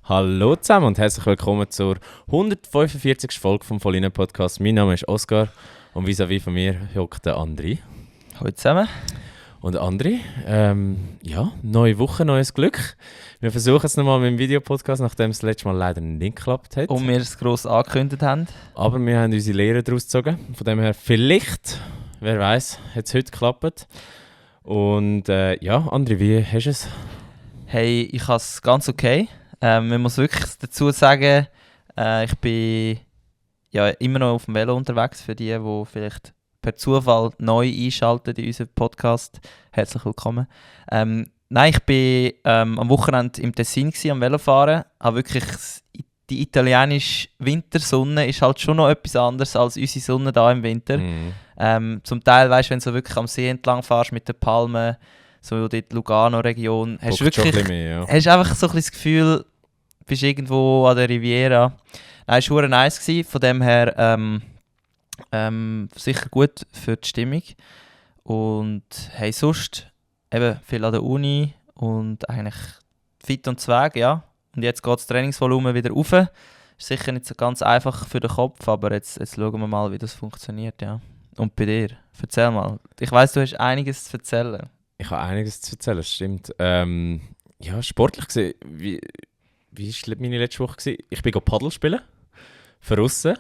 Hallo zusammen und herzlich willkommen zur 145. Folge vom Vollinen Podcast. Mein Name ist Oskar und vis-à-vis von mir hockt der André. Hallo zusammen. Und André, neue Woche, neues Glück. Wir versuchen es nochmal mit dem Videopodcast, nachdem es das letzte Mal leider nicht geklappt hat. Und wir es gross angekündigt haben. Aber wir haben unsere Lehre daraus gezogen. Von dem her vielleicht, wer weiß, hat es heute geklappt. Und André, wie hast du es? Hey, ich habe es ganz okay. Man muss wirklich dazu sagen, ich bin ja immer noch auf dem Velo unterwegs. Für die vielleicht per Zufall neu einschalten in unseren Podcast. Herzlich willkommen. Nein, ich bin am Wochenende im Tessin am Velofahren. Habe wirklich die italienische Wintersonne ist halt schon noch etwas anderes als unsere Sonne da im Winter. Zum Teil, weißt du, wenn du so wirklich am See entlang fährst mit den Palmen, so dort Lugano-Region, hast du wirklich hast einfach so ein bisschen das Gefühl, du bist irgendwo an der Riviera. Nein, es war nice gewesen, von dem her sicher gut für die Stimmung. Und hey, sonst eben viel an der Uni und eigentlich fit und zweg, ja. Und jetzt geht das Trainingsvolumen wieder rauf. Ist sicher nicht so ganz einfach für den Kopf, aber jetzt schauen wir mal, wie das funktioniert, ja. Und bei dir? Erzähl mal. Ich weiss, du hast einiges zu erzählen. Ich habe einiges zu erzählen, das stimmt. Sportlich gesehen, wie war meine letzte Woche gewesen? Ich bin Paddel spielen. Draussen,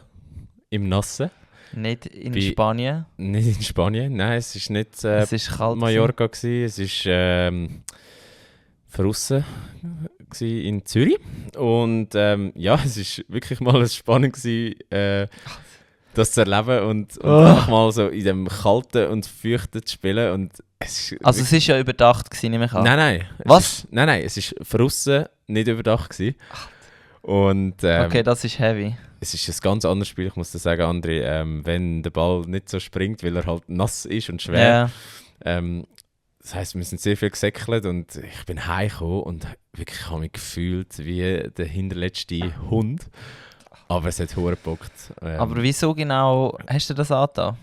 im Nassen. Nicht in Spanien? Nicht in Spanien, nein, es ist nicht es ist kalt Mallorca gewesen. Es ist draussen in Zürich. Und es ist wirklich mal spannend gewesen, das zu erleben und einfach mal so in dem kalten und feuchten zu spielen. Und es war ja überdacht gewesen, nehme ich an. Nein. Was? Es war draussen nicht überdacht gewesen. Und, okay, das ist heavy. Es ist ein ganz anderes Spiel, ich muss dir sagen, André, wenn der Ball nicht so springt, weil er halt nass ist und schwer. Das heisst, wir sind sehr viel gesäckelt und ich bin heimgekommen und wirklich habe mich gefühlt wie der hinterletzte Hund. Aber es hat verdammt gebockt. Aber wieso genau hast du das angetan?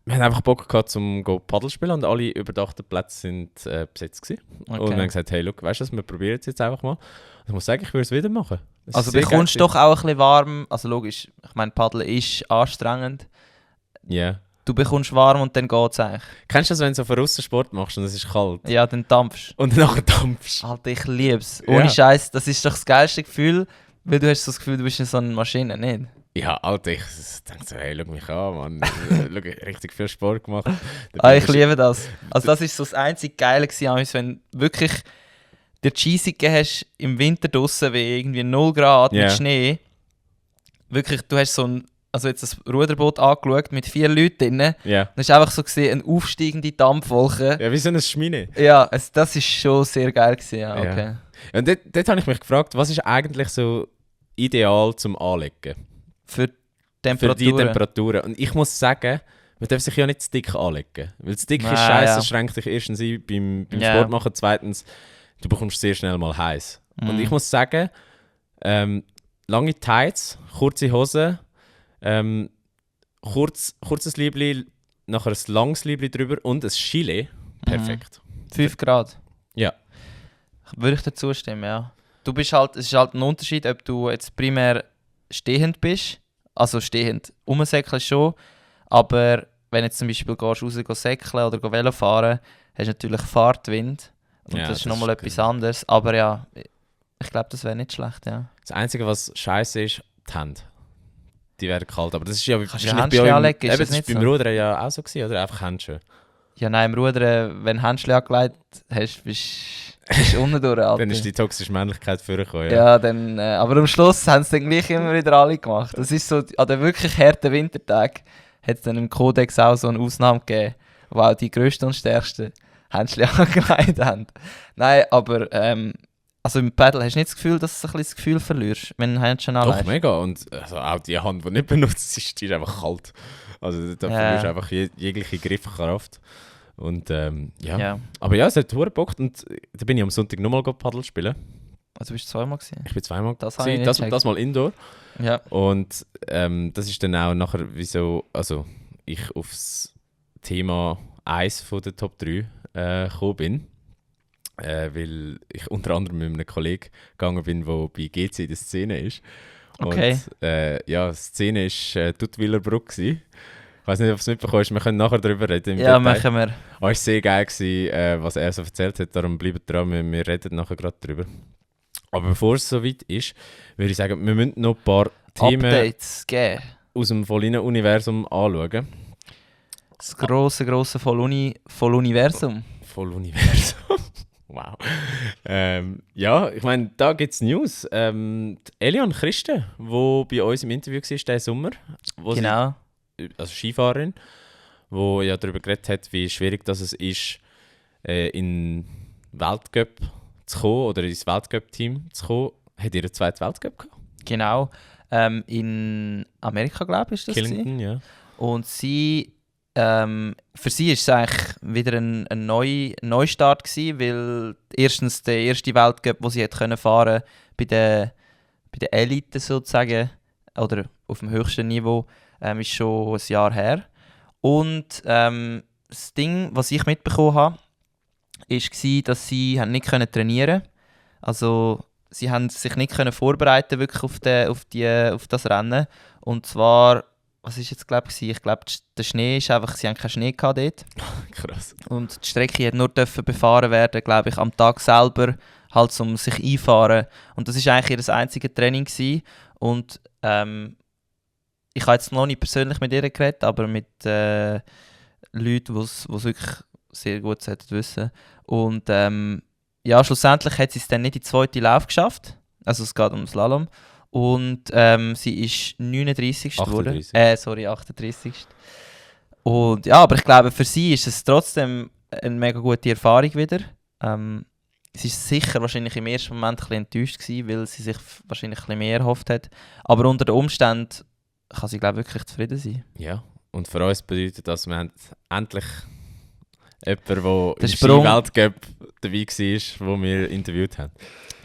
Wir haben einfach Bock gehabt, zum Paddel spielen und alle überdachten Plätze sind besetzt gewesen. Okay. Und wir haben gesagt, hey, look, weißt du was, wir probieren es jetzt einfach mal. Und ich muss sagen, ich würde es wieder machen. Also bekommst du doch auch ein bisschen warm, also logisch, ich meine, Paddeln ist anstrengend. Ja. Yeah. Du bekommst warm und dann geht es eigentlich. Kennst du das, wenn du so von außen Sport machst und es ist kalt? Ja, dann dampfst. Und nachher dampfst. Alter, ich liebe es. Ohne Scheiß, das ist doch das geilste Gefühl, weil du hast so das Gefühl, du bist in so einer Maschine, nicht? Ja, Alter, ich denke so, hey, schau mich an, Mann. Schau, richtig viel Sport gemacht. Ich liebe das. Also das ist so das einzige Geile gewesen, wenn wirklich dir Cheesy gegeben hast im Winter draussen, wie irgendwie 0 Grad mit Schnee. Wirklich, du hast jetzt das Ruderboot angeschaut mit 4 Leuten drin. Yeah. Und es war einfach so gesehen, eine aufsteigende Dampfwolke. Ja, wie so eine Schmine. Ja, das war schon sehr geil gewesen, ja, okay. Ja, und dort habe ich mich gefragt, was ist eigentlich so ideal zum Anlegen? Für die Temperaturen. Und ich muss sagen, man darf sich ja nicht zu dick anlegen. Weil zu dick ist scheiße, das schränkt dich erstens ein beim Sport machen, zweitens, du bekommst sehr schnell mal heiß. Und ich muss sagen, lange Tights, kurze Hosen, kurzes Liebli, nachher ein langes Liebli drüber und ein Gilet, perfekt. 5 Grad? Ja. Würde ich dir zustimmen, ja. Es ist halt ein Unterschied, ob du jetzt primär stehend bist, also stehend rumsäckeln schon, aber wenn du jetzt zum Beispiel raus säckeln oder Velo fahren, hast du natürlich Fahrtwind und das ist nochmal etwas anderes, aber ja, ich glaube, das wäre nicht schlecht, ja. Das Einzige, was scheiße ist, die Hände. Die werden kalt, aber das ist ja wahrscheinlich das ist beim Rudern ja auch so gewesen, oder? Einfach Handschuhe. Ja, nein, im Rudern, wenn du Handschuhe angelegt hast, bist du unten durch, Alter. Dann ist die toxische Männlichkeit vorgekommen, ja. Ja, dann, aber am Schluss haben es dann gleich immer wieder alle gemacht. Das ist so, an den wirklich harten Wintertagen hat es dann im Kodex auch so eine Ausnahme gegeben, wo auch die grössten und stärksten Handschuhe angelegt haben. Nein, aber also im Paddle hast du nicht das Gefühl, dass du ein bisschen das Gefühl verlierst, wenn du Handschuhe anlegst? Doch, mega. Und also auch die Hand, die nicht benutzt ist, die ist einfach kalt. Also da verlierst du einfach jegliche Griffkraft. Und aber ja, es hat verdammt gebockt und da bin ich am Sonntag nochmal Paddel spielen. Also bist du zweimal gewesen? Ich bin zweimal das gewesen, das mal Indoor. Ja. Und das ist dann auch nachher, wieso ich aufs Thema 1 von der Top 3 gekommen bin. weil ich unter anderem mit einem Kollegen gegangen bin, der bei GC in der Szene ist. Okay. Und die Szene war Duttwiler Bruck. Ich weiß nicht, ob du es mitbekommen hast, wir können nachher darüber reden. Ja, machen wir. Es war sehr geil, was er so erzählt hat, darum bleibt dran, wir reden nachher gerade darüber. Aber bevor es soweit ist, würde ich sagen, wir müssen noch ein paar Themen Updates geben. aus dem Volluniversum anschauen. Das grosse Volluniversum. Volluniversum. Wow. Ja, ich meine, da gibt es News. Elion Christen, die bei uns im Interview war diesen Sommer, Genau. also Skifahrerin, die ja darüber geredet hat, wie schwierig das es ist, in Weltcup zu kommen oder ins Weltcup-Team zu kommen. Hat ihr einen zweiten Weltcup gehabt? Genau. In Amerika, glaube ich, ist das Killington, ja. Und sie, für sie war es eigentlich wieder ein Neustart gewesen, weil erstens der erste Weltcup, den sie hat können fahren bei der Elite sozusagen, oder auf dem höchsten Niveau, ist schon ein Jahr her. Und das Ding, was ich mitbekommen habe, war, dass sie nicht trainieren konnten. Also sie haben sich nicht vorbereiten wirklich auf das Rennen. Und zwar, was ist jetzt ich glaube, der Schnee ist einfach, sie haben keinen Schnee gehabt dort. Krass. Und die Strecke hat nur befahren werden, glaube ich, am Tag selber, halt um sich einfahren. Und das war eigentlich ihr einziges Training gewesen. Und ich habe jetzt noch nicht persönlich mit ihr geredet, aber mit Leuten, die es wirklich sehr gut wissen. Und ja, schlussendlich hat sie es dann nicht in die zweite Lauf geschafft. Also es geht um Slalom. Und sie ist 39. geworden. 38. Und ja, aber ich glaube, für sie ist es trotzdem eine mega gute Erfahrung wieder. Sie war sicher wahrscheinlich im ersten Moment ein bisschen enttäuscht gewesen, weil sie sich wahrscheinlich ein bisschen mehr erhofft hat. Aber unter den Umständen kann sie, glaube ich, wirklich zufrieden sein. Ja, und für uns bedeutet das, wir haben endlich jemanden, der im Sprung. Ski-Weltcup dabei war, den wir interviewt haben.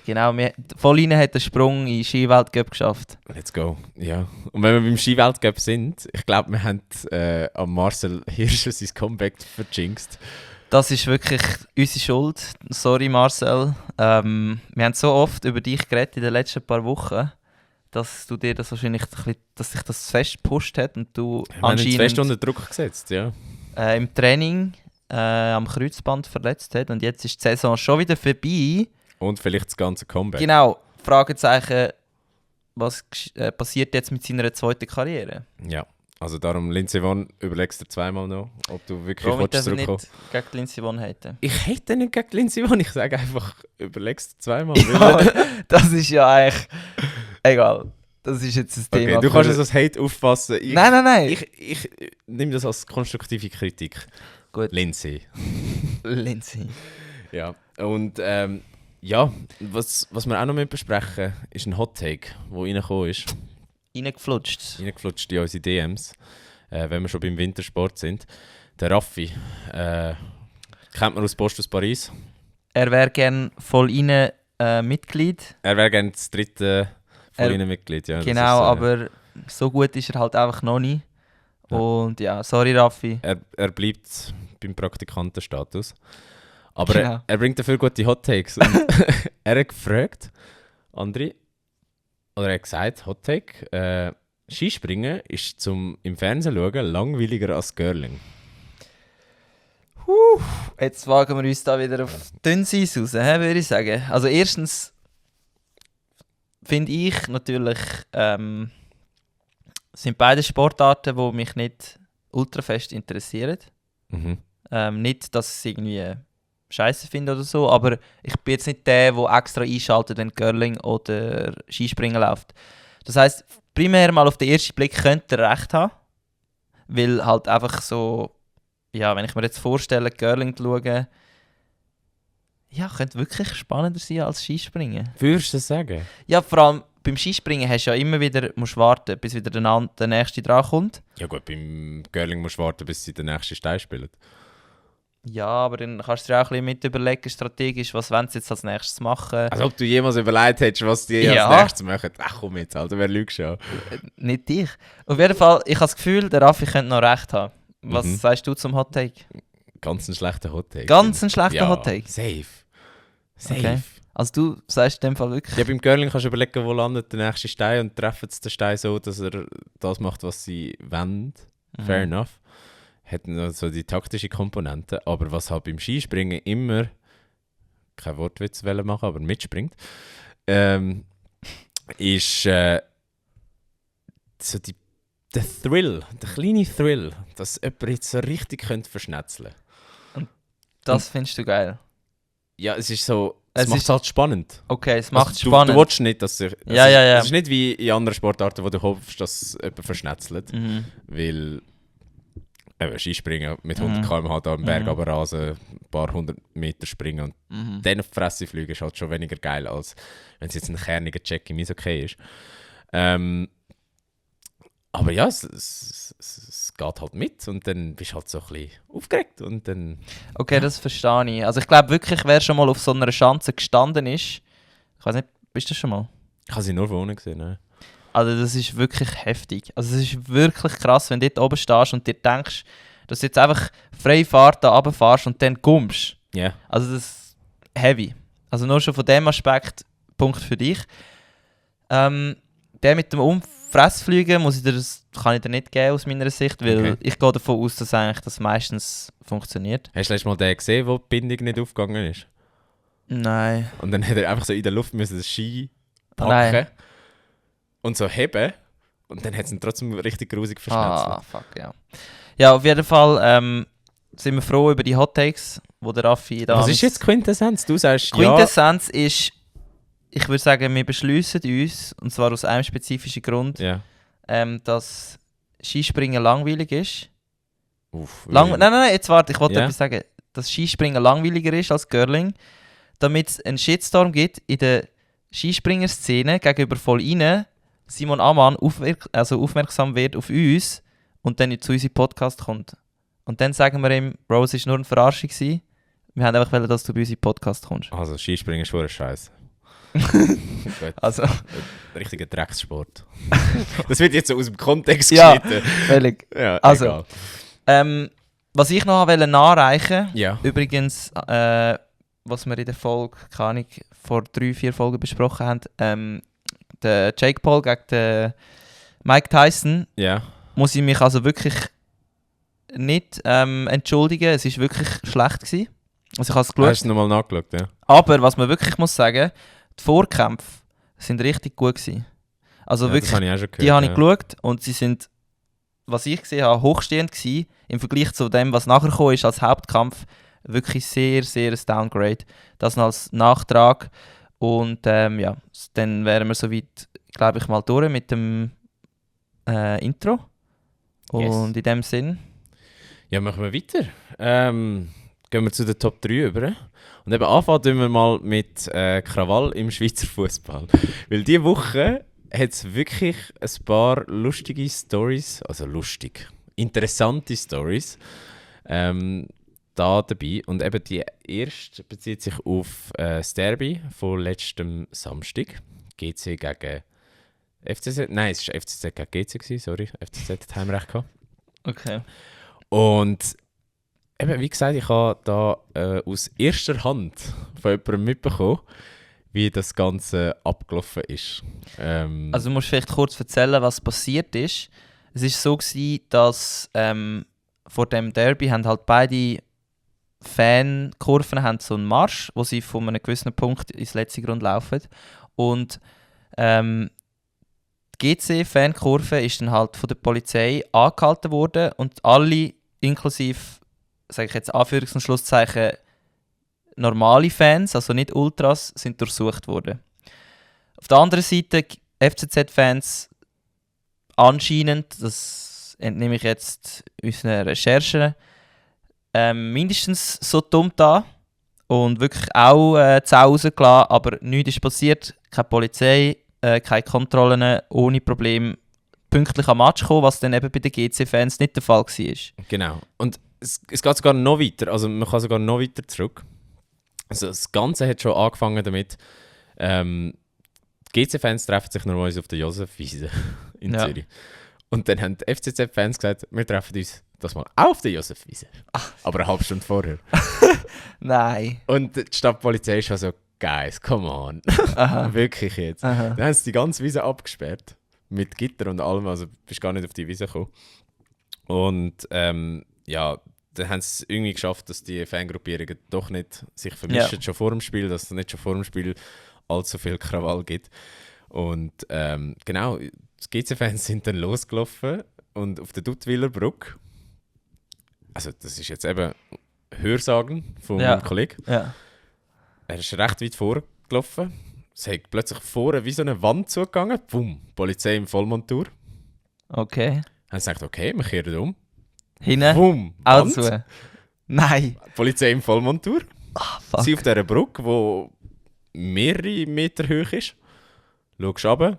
Genau, Pauline hat den Sprung in den Ski-Weltcup geschafft. Let's go. Ja. Und wenn wir beim Ski-Weltcup sind, ich glaube, wir haben am Marcel Hirscher sein Comeback verjinxt. Das ist wirklich unsere Schuld. Sorry Marcel. Wir haben so oft über dich geredet in den letzten paar Wochen, dass du dir das wahrscheinlich dass sich das fest gepusht hat und du anscheinend fest unter Druck gesetzt, ja. Im Training am Kreuzband verletzt hat und jetzt ist die Saison schon wieder vorbei. Und vielleicht das ganze Comeback. Genau. Fragezeichen, was passiert jetzt mit seiner zweiten Karriere? Ja. Also darum, Lindsey Vonn, überlegst du zweimal noch, ob du wirklich zurückkommen nicht gegen Lindsey Vonn hätte. Ich hätte nicht gegen Lindsey Vonn, ich sage einfach, überlegst du zweimal. Ja, das ist ja eigentlich egal. Das ist jetzt das Thema. Okay, du kannst es als Hate auffassen. Nein. Ich nehme das als konstruktive Kritik. Gut. Lindsey. Ja, und ja, was wir auch noch besprechen, ist ein Hot Take, der reingekommen ist. Reingeflutscht in unsere DMs, wenn wir schon beim Wintersport sind. Der Raffi, kennt man aus Post aus Paris. Er wäre gerne voll rein Mitglied. Er wäre gerne das dritte voll rein Mitglied, ja. Genau, so, aber so gut ist er halt einfach noch nicht. Ja. Und ja, sorry Raffi. Er bleibt beim Praktikantenstatus. Aber genau. er bringt dafür gute Hot Takes. Und er hat gefragt, André, oder er hat gesagt, Hot Take, Skispringen ist im Fernsehen schauen langweiliger als Curling. Jetzt wagen wir uns da wieder auf dünnes Eis raus, würde ich sagen. Also erstens finde ich natürlich, sind beide Sportarten, die mich nicht ultra fest interessieren. Mhm. Nicht, dass ich es irgendwie scheiße finde oder so, aber ich bin jetzt nicht der extra einschaltet, wenn Curling oder Skispringen läuft. Das heisst, primär mal auf den ersten Blick könnte er recht haben, weil halt einfach so, ja, wenn ich mir jetzt vorstelle, Curling zu schauen, ja, könnte wirklich spannender sein als Skispringen. Würdest du das sagen? Ja, vor allem beim Skispringen hast du ja immer wieder, musst warten, bis wieder der nächste dran kommt. Ja gut, beim Curling musst du warten, bis sie den nächsten Stein spielen. Ja, aber dann kannst du dir auch ein bisschen mit überlegen, strategisch, was wollen sie jetzt als nächstes machen. Als ob du jemals überlegt hättest, was die als nächstes machen. Ach komm jetzt, Alter, wer lügt schon? Nicht dich. Auf jeden Fall, ich habe das Gefühl, der Raffi könnte noch recht haben. Was sagst du zum Hot Take? Ganz ein schlechter Hot Take. Ganz ein schlechter Hot Take? Safe. Safe. Okay. Also du sagst in dem Fall wirklich... Ja, beim Curling kannst du überlegen, wo landet der nächste Stein und treffen den Stein so, dass er das macht, was sie wollen. Fair enough. Hat noch so die taktische Komponente. Aber was halt beim Skispringen immer, kein Wortwitz machen, aber mitspringt, ist so der Thrill, der kleine Thrill, dass jemand jetzt so richtig verschnetzeln könnte. Das findest du geil? Ja, es ist so... Es macht es halt spannend. Okay, es macht es Du spannend. Du willst nicht, dass sich... Ja. Es ist nicht wie in anderen Sportarten, wo du hoffst, dass jemand verschnetzelt. Weil... Skispringen mit 100 km/h da am Berg runterrasen, ein paar hundert Meter springen und dann auf die Fresse fliegen ist halt schon weniger geil, als wenn es jetzt ein kerniger Check im Eishockey ist. Aber ja, es geht halt mit und dann bist du halt so ein bisschen aufgeregt und dann... Okay, das verstehe ich. Also ich glaube wirklich, wer schon mal auf so einer Schanze gestanden ist, ich weiß nicht, bist du das schon mal? Ich habe sie nur von unten gesehen, ne? Also das ist wirklich heftig. Also es ist wirklich krass, wenn du dort oben stehst und dir denkst, dass du jetzt einfach freie Fahrt da runterfährst und dann kommst. Ja. Yeah. Also das ist heavy. Also nur schon von dem Aspekt, Punkt für dich. Der mit dem Fressfliegen kann ich dir nicht geben aus meiner Sicht, weil ich gehe davon aus, dass eigentlich das meistens funktioniert. Hast du letztes Mal den gesehen, wo die Bindung nicht aufgegangen ist? Nein. Und dann hat er einfach so in der Luft müssen den Ski packen Nein. und so heben und dann hat es ihn trotzdem richtig grusig verschnetzelt. Ah, fuck, ja. Ja, auf jeden Fall sind wir froh über die Hot Takes, die der Raffi da... Was ist jetzt Quintessenz? Du sagst Quintessenz ist, ich würde sagen, wir beschließen uns, und zwar aus einem spezifischen Grund, dass Skispringen langweilig ist. Nein, jetzt warte, ich wollte etwas sagen. Dass Skispringen langweiliger ist als Curling, damit es einen Shitstorm gibt in der Skispringer-Szene gegenüber voll rein, Simon Ammann aufmerksam wird auf uns und dann zu unserem Podcast kommt. Und dann sagen wir ihm, Bro, es war nur eine Verarschung. Wir haben einfach wollen, dass du bei unserem Podcast kommst. Also Skispringen ist schon ein Scheiß. Also. Ein richtiger Dreckssport. Das wird jetzt so aus dem Kontext geschnitten. Ja, völlig. Ja, also, was ich noch nachreichen wollte, übrigens, was wir in der Folge, keine Ahnung, vor 3-4 Folgen besprochen haben, der Jake Paul gegen den Mike Tyson, muss ich mich also wirklich nicht entschuldigen. Es war wirklich schlecht gewesen. Also ich habe es geschaut. Hast du nochmal nachgeschaut, ja? Aber was man wirklich muss sagen, die Vorkämpfe sind richtig gut gewesen. Also wirklich, das habe ich auch schon gehört, die habe ich geschaut und sie sind, was ich gesehen habe, hochstehend gewesen. Im Vergleich zu dem, was nachher gekommen ist als Hauptkampf, wirklich sehr, sehr ein Downgrade. Das noch als Nachtrag. Und dann wären wir soweit, glaube ich, mal durch mit dem Intro. Und in dem Sinn... Ja, machen wir weiter. Gehen wir zu den Top 3 über. Und eben anfangen wir mal mit Krawall im Schweizer Fußball. Weil diese Woche hat es wirklich ein paar lustige Stories, also interessante Stories da dabei. Und eben die erste bezieht sich auf das Derby von letztem Samstag. GC gegen FCZ. Nein, es war FCZ gegen GC gewesen, sorry. FCZ hat Heimrecht gehabt. Okay. Und eben, wie gesagt, ich habe da aus erster Hand von jemandem mitbekommen, wie das Ganze abgelaufen ist. Also du musst vielleicht kurz erzählen, was passiert ist. Es war so gewesen, dass vor dem Derby haben halt beide Fankurven haben so einen Marsch, wo sie von einem gewissen Punkt ins letzte Grund laufen. Und die GC-Fankurve ist dann halt von der Polizei angehalten worden und alle, inklusive, sage ich jetzt Anführungs- und Schlusszeichen, normale Fans, also nicht Ultras, sind durchsucht worden. Auf der anderen Seite FCZ-Fans anscheinend, das entnehme ich jetzt unseren Recherchen, mindestens so dumm da und wirklich auch die Sau rausgelassen, aber nichts ist passiert, keine Polizei, keine Kontrollen, ohne Probleme pünktlich am Match kommen, was dann eben bei den GC-Fans nicht der Fall war. Genau. Und es geht sogar noch weiter, also man kann sogar noch weiter zurück. Also das Ganze hat schon angefangen damit, die GC-Fans treffen sich normalerweise auf der Josefwiese in Zürich. Und dann haben die FCZ-Fans gesagt, wir treffen uns das mal auf der Josefwiese. Aber eine halbe Stunde vorher. Nein. Und die Stadtpolizei war also Guys, come on. Aha. Wirklich jetzt. Aha. Dann haben sie die ganze Wiese abgesperrt. Mit Gitter und allem, also bist gar nicht auf die Wiese gekommen. Und ja, dann haben sie es irgendwie geschafft, dass die Fangruppierungen doch nicht sich vermischen, schon vor dem Spiel, dass es nicht schon vor dem Spiel allzu viel Krawall gibt. Und genau, die GC-Fans sind dann losgelaufen und auf der Duttwiler Brücke, also das ist jetzt eben Hörensagen von meinem Kollegen, Ja. er ist recht weit vorgelaufen, es hat plötzlich vorne wie so eine Wand zugegangen, bumm, Polizei im Vollmontur. Okay. Haben sie gesagt, okay, wir kehren um. Hinten? Bumm, Auch Wand, zu. Nein. Polizei im Vollmontur. Fuck. Sie auf dieser Brücke, die mehrere Meter hoch ist. Schaust runter.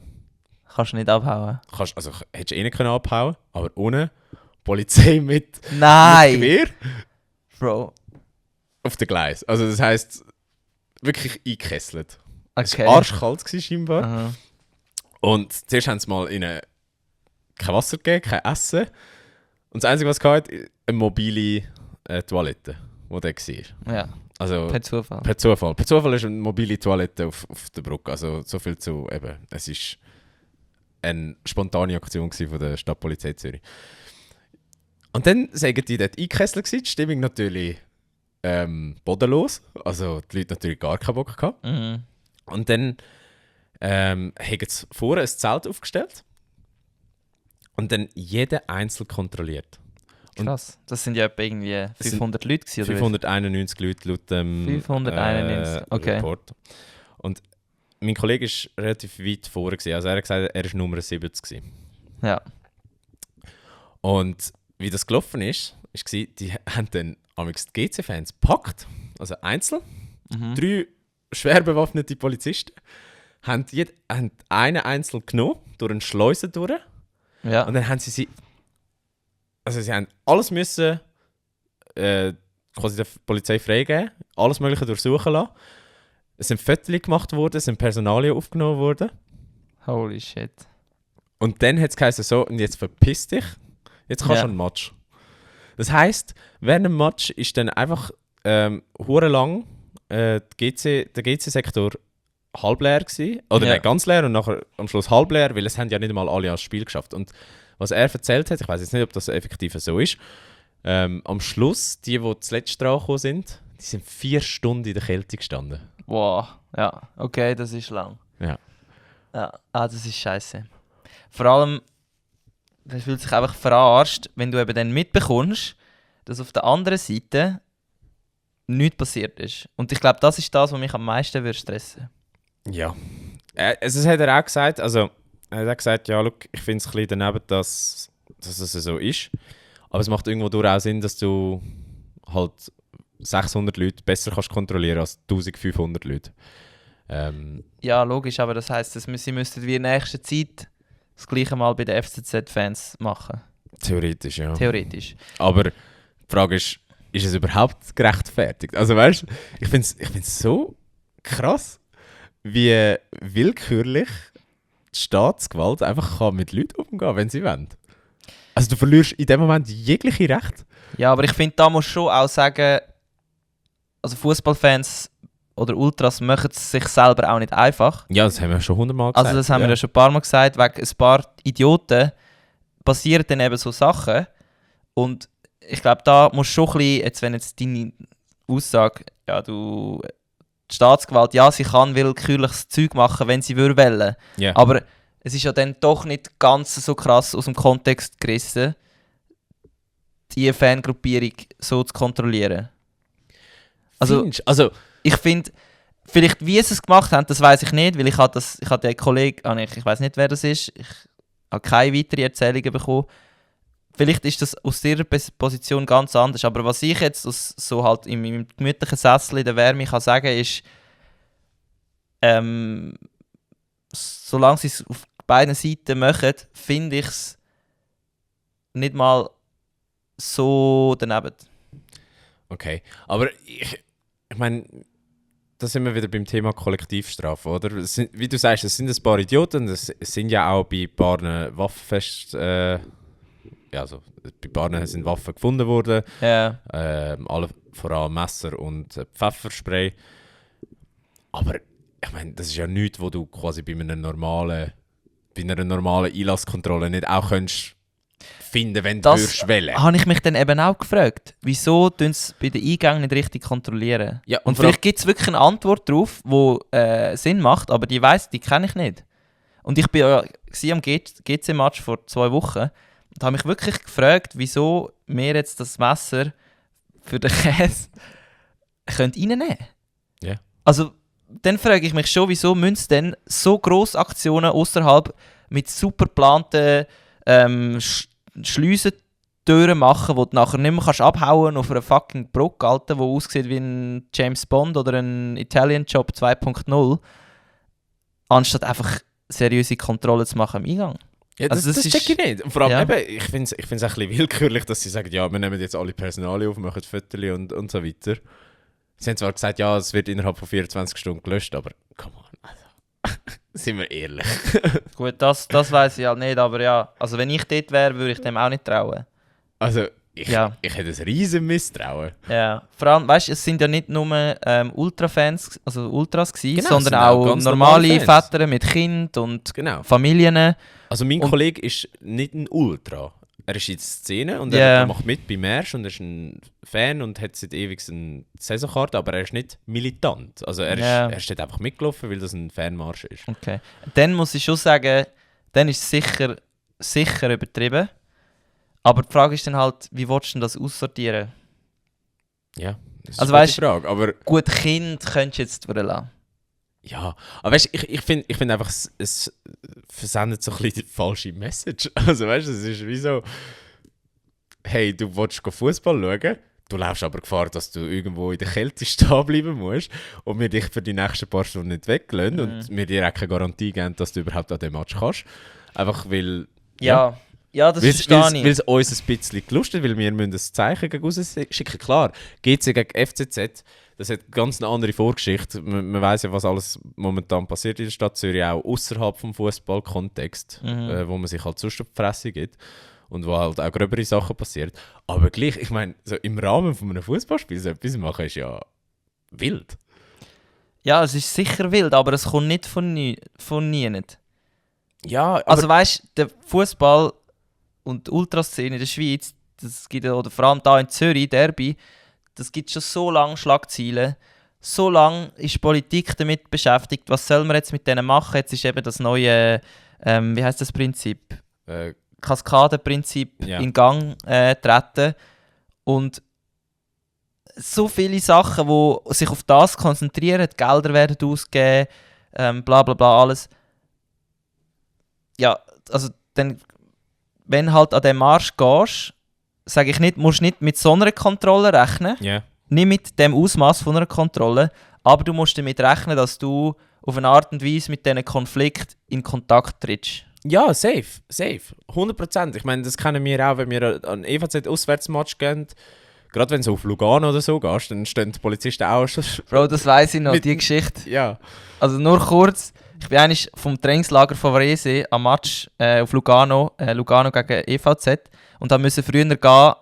Kannst du nicht abhauen. Also hättest du eh nicht können abhauen, aber ohne Polizei mit Nein! Gewehr Bro. auf dem Gleis. Also das heisst, wirklich eingekesselt. Es Okay. war arschkalt gewesen, scheinbar. Aha. Und zuerst haben sie mal ihnen kein Wasser gegeben, kein Essen. Und das Einzige, was sie hatten, eine mobile Toilette, die da war. Ja, Also per Zufall. per Zufall. Per Zufall ist eine mobile Toilette auf der Brücke. Also so viel zu eben. Es war eine spontane Aktion von der Stadtpolizei Zürich. Und dann sagen die dort eingekesselt gewesen, die Stimmung natürlich bodenlos. Also die Leute natürlich gar keinen Bock gehabt. Mhm. Und dann haben sie vorne ein Zelt aufgestellt und dann jeden einzeln kontrolliert. Und Krass. Das sind ja etwa irgendwie 500 Leute gewesen, oder? 591 Leute laut dem 591, okay. Report. Und mein Kollege war relativ weit vorne gewesen. Also er hat gesagt, er war Nummer 70 gewesen. Ja. Und wie das gelaufen ist, war, die haben dann amigs die GC-Fans gepackt, also einzeln, 3 schwer bewaffnete Polizisten, haben einen einzeln genommen, durch eine Schleuse durch, Ja. und dann haben sie haben alles müssen quasi der Polizei freigeben, alles Mögliche durchsuchen lassen. Es sind Fotos gemacht worden, es sind Personalien aufgenommen worden. Holy shit. Und dann hat es geheißen, so, und jetzt verpiss dich, jetzt kannst du einen Match. Das heisst, während dem Match ist dann einfach hure lang der GC-Sektor halb leer gewesen, oder nicht ganz leer und nachher am Schluss halb leer, weil es haben ja nicht einmal alle ans Spiel geschafft. Und was er erzählt hat, ich weiß jetzt nicht, ob das effektiv so ist, am Schluss, die zuletzt dran gekommen sind, die sind 4 Stunden in der Kälte gestanden. Wow. Ja, okay, das ist lang. Ja. Ja, das ist scheiße. Vor allem, man fühlt sich einfach verarscht, wenn du eben dann mitbekommst, dass auf der anderen Seite nichts passiert ist. Und ich glaube, das ist das, was mich am meisten stressen würde. Ja. Es hat er auch gesagt, also er hat gesagt, ja, look, ich finde es ein bisschen daneben, dass es so ist. Aber es macht irgendwo durch auch Sinn, dass du halt 600 Leute besser kannst kontrollieren als 1500 Leute. Ja, logisch, aber das heisst, dass sie müssten wie in nächster Zeit das Gleiche mal bei den FCZ-Fans machen. Theoretisch, ja. Theoretisch. Aber die Frage ist es überhaupt gerechtfertigt? Also weißt du, ich finde es so krass, wie willkürlich die Staatsgewalt einfach kann mit Leuten umgehen kann, wenn sie wollen. Also du verlierst in dem Moment jegliche Recht. Ja, aber ich finde, da muss schon auch sagen, also Fußballfans oder Ultras machen es sich selber auch nicht einfach. Ja, das haben wir schon 100-mal gesagt. Also das haben wir ja schon ein paar Mal gesagt, wegen ein paar Idioten passieren dann eben so Sachen. Und ich glaube, da musst du schon ein bisschen, jetzt wenn jetzt deine Aussage, ja die Staatsgewalt, ja sie kann willkürliches Zeug machen, wenn sie wollen. Yeah. Aber es ist ja dann doch nicht ganz so krass aus dem Kontext gerissen, diese Fangruppierung so zu kontrollieren. Also ich finde, vielleicht wie sie es gemacht haben, das weiß ich nicht, weil ich habe den Kollegen, ich weiß nicht, wer das ist, ich habe keine weiteren Erzählungen bekommen. Vielleicht ist das aus ihrer Position ganz anders, aber was ich jetzt aus, so halt in meinem gemütlichen Sessel in der Wärme kann sagen, ist, solange sie es auf beiden Seiten machen, finde ich es nicht mal so daneben. Okay, aber ich meine, da sind wir wieder beim Thema Kollektivstrafe, oder? Wie du sagst, es sind ein paar Idioten, es sind ja auch bei ein paar Waffen bei Barnen sind Waffen gefunden worden. Ja. Alle vor allem Messer und Pfefferspray. Aber ich meine, das ist ja nichts, wo du quasi bei einer normalen Einlasskontrolle nicht auch könntest finden, wenn du würdest wählen. Das habe ich mich dann eben auch gefragt. Wieso tun sie bei den Eingängen nicht richtig kontrollieren? Ja, und vielleicht gibt es wirklich eine Antwort darauf, die Sinn macht, aber die kenne ich nicht. Und ich war ja am GC-Match vor 2 Wochen und habe mich wirklich gefragt, wieso wir jetzt das Messer für den Käse reinnehmen können. Ja. Also, dann frage ich mich schon, wieso müssen sie denn so grosse Aktionen außerhalb mit super geplanten Schliessentüren machen, wo du nachher nicht mehr abhauen kannst auf einer fucking Brücke, Alter, die aussieht wie ein James Bond oder ein Italian Job 2.0, anstatt einfach seriöse Kontrollen zu machen im Eingang. Ja, das check ich nicht. Und vor allem eben, ich finde es ein bisschen willkürlich, dass sie sagen, ja, wir nehmen jetzt alle Personalien auf, machen Fotos und so weiter. Sie haben zwar gesagt, ja, es wird innerhalb von 24 Stunden gelöscht, aber come on, also, sind wir ehrlich. Gut, das weiss ich halt nicht, aber ja, also wenn ich dort wäre, würde ich dem auch nicht trauen. Also, ich hätte ein riesen Misstrauen. Ja, vor allem, weißt du, es sind ja nicht nur Ultrafans, also Ultras gewesen, Genau, sondern auch normale Fans. Väter mit Kind und Genau. Familien. Also mein Kollege ist nicht ein Ultra. Er ist in der Szene und er macht mit bei Märsch und er ist ein Fan und hat seit ewig eine Saisonkarte, aber er ist nicht militant. Also er ist dort einfach mitgelaufen, weil das ein Fanmarsch ist. Okay. Dann muss ich schon sagen, dann ist es sicher übertrieben. Aber die Frage ist dann halt, wie willst du denn das aussortieren? Ja, das ist also eine gute Frage. Aber gut, Kind könntest du jetzt durchlassen. Ja, aber weißt, ich find einfach, es versendet so ein bisschen die falsche Message. Also weißt du, es ist wie so, hey, du willst Fußball schauen, du läufst aber Gefahr, dass du irgendwo in der Kälte stehen bleiben musst und wir dich für die nächsten paar Stunden nicht weglassen und wir dir auch keine Garantie geben, dass du überhaupt an dem Match kannst. Einfach weil... Ja, das verstehe ich. Weil es uns ein bisschen gelustet, weil wir müssen ein Zeichen gegen raus schicken. Klar, GC gegen FCZ, das hat ganz eine andere Vorgeschichte. Man weiss ja, was alles momentan passiert in der Stadt Zürich, auch außerhalb vom Fußballkontext, wo man sich halt sonst auf die Fresse gibt und wo halt auch gröbere Sachen passieren. Aber gleich, ich meine, so im Rahmen von einem Fußballspiel so etwas machen, ist ja wild. Ja, es ist sicher wild, aber es kommt nicht von niemand. Ja, aber also weißt du, der Fußball und die Ultraszene in der Schweiz, das gibt ja, oder vor allem hier in Zürich, Derby, das gibt schon so lange Schlagzeilen. So lange ist die Politik damit beschäftigt, was soll man jetzt mit denen machen? Jetzt ist eben das neue, wie heisst das Prinzip? Kaskadenprinzip in Gang treten. Und so viele Sachen, die sich auf das konzentrieren, die Gelder werden ausgegeben, bla bla bla, alles. Ja, also dann, wenn halt an den Marsch gehst, sage ich nicht, musst nicht mit so einer Kontrolle rechnen. Yeah. Nicht mit dem Ausmaß von einer Kontrolle, aber du musst damit rechnen, dass du auf eine Art und Weise mit diesen Konflikt in Kontakt trittst. Ja, safe. 100%. Ich meine, das kennen wir auch, wenn wir an EVZ-Auswärtsmatch gehen. Gerade wenn du auf Lugano oder so gehst, dann stehen die Polizisten auch schon... Bro, das weiss ich noch, die Geschichte. Ja. Also nur kurz, ich bin eigentlich vom Trainingslager von Varese am Match auf Lugano gegen EVZ und da musste früher gehen,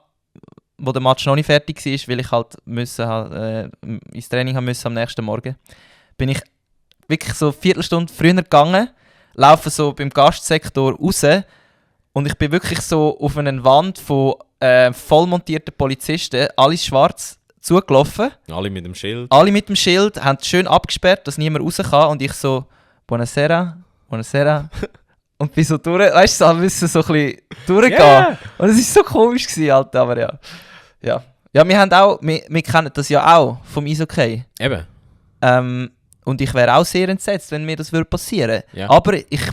wo der Match noch nicht fertig war, weil ich halt ins Training haben musste am nächsten Morgen. Bin ich wirklich so eine Viertelstunde früher gegangen, laufe so beim Gastsektor raus und ich bin wirklich so auf eine Wand von vollmontierten Polizisten, alles schwarz, zugelaufen. Alle mit dem Schild. Alle mit dem Schild, haben schön abgesperrt, dass niemand raus kann und ich so «Buonasera». Und bin so durch, weißt du, so müssen so ein bisschen durchgehen. Yeah. Und es war so komisch gewesen, Alter, aber ja. Ja, wir kennen das ja auch vom Eishockey. Eben. Und ich wäre auch sehr entsetzt, wenn mir das passieren würde. Ja. Aber ich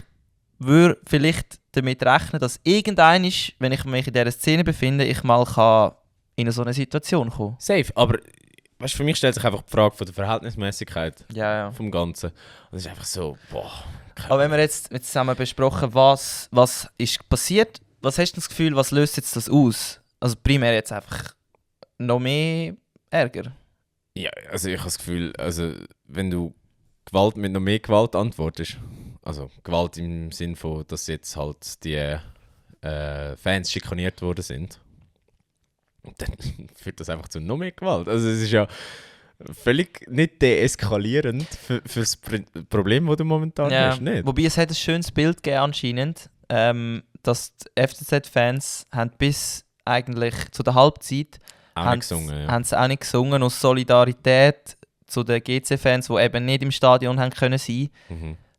würde vielleicht damit rechnen, dass irgendwann, wenn ich mich in dieser Szene befinde, ich mal in so eine Situation kommen. Safe, aber weißt, für mich stellt sich einfach die Frage von der Verhältnismäßigkeit vom Ganzen. Und es ist einfach so, boah. Aber wenn wir jetzt zusammen besprochen, was ist passiert, was hast du das Gefühl, was löst jetzt das aus? Also primär jetzt einfach noch mehr Ärger? Ja, also ich habe das Gefühl, also wenn du Gewalt mit noch mehr Gewalt antwortest, also Gewalt im Sinn von, dass jetzt halt die Fans schikaniert worden sind, dann führt das einfach zu noch mehr Gewalt. Also es ist ja, völlig nicht deeskalierend für das Problem, das du momentan hast. Nicht? Wobei es hat ein schönes Bild gegeben anscheinend, dass die FCZ-Fans haben bis eigentlich zu der Halbzeit haben sie auch nicht gesungen aus Solidarität zu den GC-Fans, die eben nicht im Stadion haben können sein.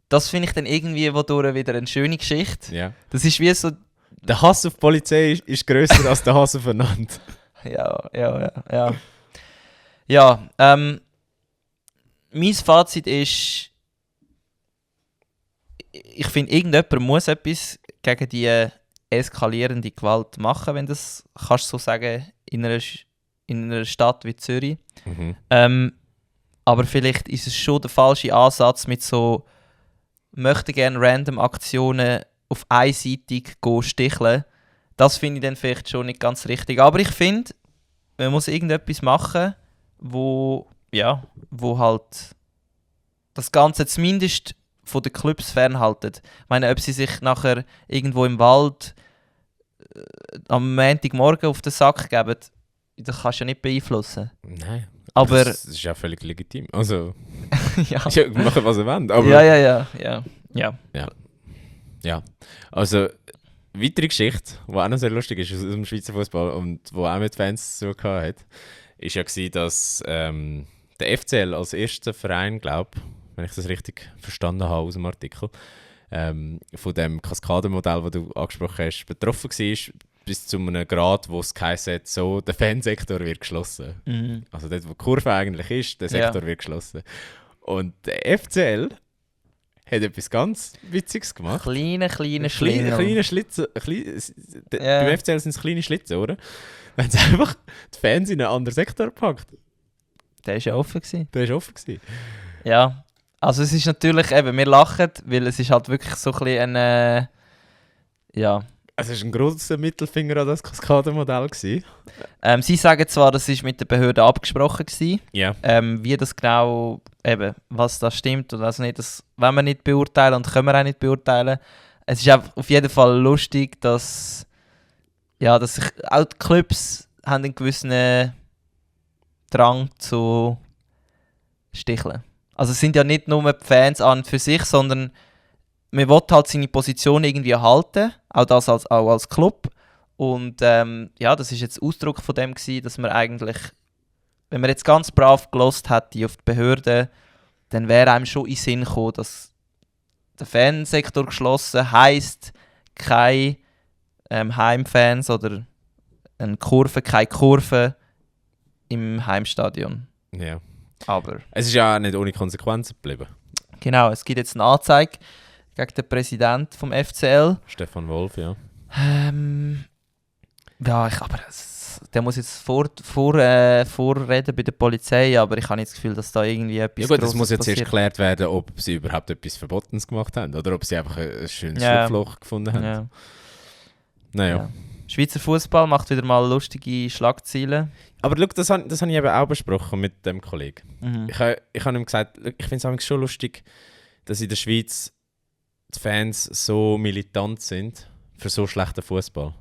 Das finde ich dann irgendwie wodurch wieder eine schöne Geschichte. Ja. Das ist wie so... Der Hass auf die Polizei ist grösser als der Hass aufeinander. Ja. Ja, mein Fazit ist, ich finde, irgendjemand muss etwas gegen die eskalierende Gewalt machen, wenn das kannst du so sagen, in einer Stadt wie Zürich. Aber vielleicht ist es schon der falsche Ansatz, mit so möchte gerne random Aktionen auf einseitig sticheln. Das finde ich dann vielleicht schon nicht ganz richtig. Aber ich finde, man muss irgendetwas machen, wo halt das Ganze zumindest von den Clubs fernhaltet. Ich meine, ob sie sich nachher irgendwo im Wald am Montagmorgen auf den Sack geben, das kannst du ja nicht beeinflussen. Nein. Aber das ist ja völlig legitim. Also, ja. Machen, was ihr wollt. Aber ja. Also, weitere Geschichte, die auch noch sehr lustig ist aus dem Schweizer Fußball und die auch mit Fans zu tun hat, ist ja gewesen, dass der FCL als erster Verein, glaube ich, wenn ich das richtig verstanden habe aus dem Artikel, von dem Kaskadenmodell, das du angesprochen hast, betroffen war, bis zu einem Grad, wo es geheißen hat, so, der Fansektor wird geschlossen. Also dort, wo die Kurve eigentlich ist, der Sektor wird geschlossen. Und der FCL hat etwas ganz Witziges gemacht. Kleine Schlitze. Beim FCL sind es kleine Schlitze, oder? Dann haben sie einfach die Fans in einen anderen Sektor gepackt. Der war ja offen. Ja. Also es ist natürlich, eben, wir lachen, weil es ist halt wirklich so ein bisschen ein, Es war ein grosser Mittelfinger an das Kaskadenmodell. Sie sagen zwar, das war mit der Behörde abgesprochen gewesen. Ja. Wie das genau, eben, was da stimmt oder also nicht, das wollen wir nicht beurteilen und können wir auch nicht beurteilen. Es ist einfach auf jeden Fall lustig, dass sich auch die Clubs haben einen gewissen Drang zu sticheln. Also es sind ja nicht nur die Fans an und für sich, sondern man will halt seine Position irgendwie erhalten, auch das auch als Club. Und das ist jetzt Ausdruck von dem gewesen, dass man eigentlich, wenn man jetzt ganz brav gelost hätte auf die Behörden, dann wäre einem schon in den Sinn gekommen, dass der Fansektor geschlossen heisst, keine Heimfans oder keine Kurve im Heimstadion. Ja. Aber es ist ja nicht ohne Konsequenzen geblieben. Genau, es gibt jetzt eine Anzeige gegen den Präsidenten vom FCL. Stefan Wolf, ja. Der muss jetzt vorreden bei der Polizei, aber ich habe nicht das Gefühl, dass da irgendwie etwas Ja gut, es muss jetzt passiert. erst geklärt werden, ob sie überhaupt etwas Verbotenes gemacht haben oder ob sie einfach ein schönes Schlupfloch gefunden haben. Ja. Naja. Ja. Schweizer Fußball macht wieder mal lustige Schlagzeilen. Aber schau, das habe ich eben auch besprochen mit dem Kollegen. Ich habe ihm gesagt, ich finde es schon lustig, dass in der Schweiz die Fans so militant sind für so schlechten Fußball.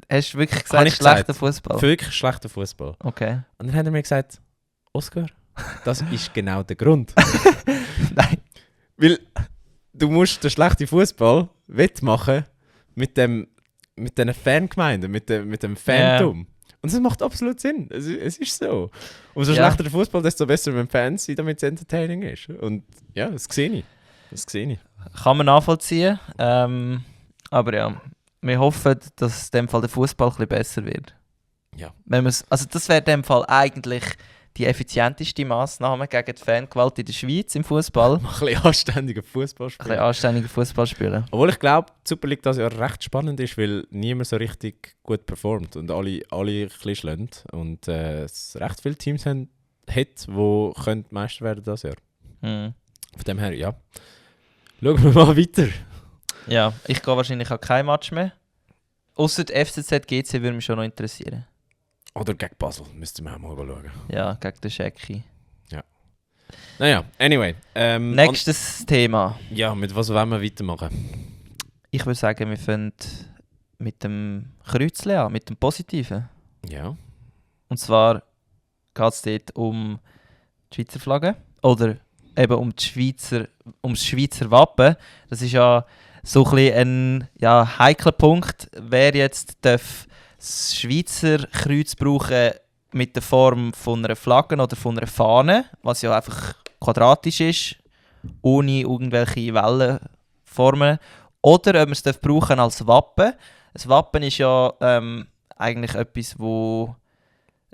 Hast du wirklich gesagt, schlechter Fußball? Wirklich schlechter Fußball. Okay. Und dann hat er mir gesagt, Oskar, das ist genau der Grund. Nein. Weil du musst den schlechten Fußball wettmachen mit diesen Fangemeinden, mit dem Phantom. Yeah. Und das macht absolut Sinn. Es ist so. Umso schlechter der Fußball, desto besser mit Fans sind, damit es entertaining ist. Und ja, das sehe ich. Kann man nachvollziehen. Aber ja, wir hoffen, dass in dem Fall der Fußball ein bisschen besser wird. Ja. Also das wäre in dem Fall eigentlich die effizienteste Massnahme gegen die Fangewalt in der Schweiz im Fußball. Ein bisschen anständiger Fußball spielen. Obwohl ich glaube, die Super League das ja recht spannend ist, weil niemand so richtig gut performt und alle ein bisschen schlagen. Und es recht viele Teams hat, die Meister werden das Jahr. Von dem her, ja. Schauen wir mal weiter. Ja, ich gehe wahrscheinlich auch kein Match mehr. Ausser der FCZ GC würde mich schon noch interessieren. Oder gegen Basel, müssten wir auch mal schauen. Ja, gegen den Schecki. Ja. Naja, anyway. Nächstes Thema. Ja, mit was wollen wir weitermachen? Ich würde sagen, wir fangen mit dem Kreuzchen an, mit dem Positiven. Ja. Und zwar geht es dort um die Schweizer Flagge. Oder eben ums Schweizer Wappen. Das ist ja so ein bisschen ein heikler Punkt. Wer jetzt darf das Schweizer Kreuz brauchen mit der Form von einer Flagge oder von einer Fahne, was ja einfach quadratisch ist, ohne irgendwelche Wellenformen. Oder ob man es brauchen als Wappen. Das Wappen ist ja eigentlich etwas, das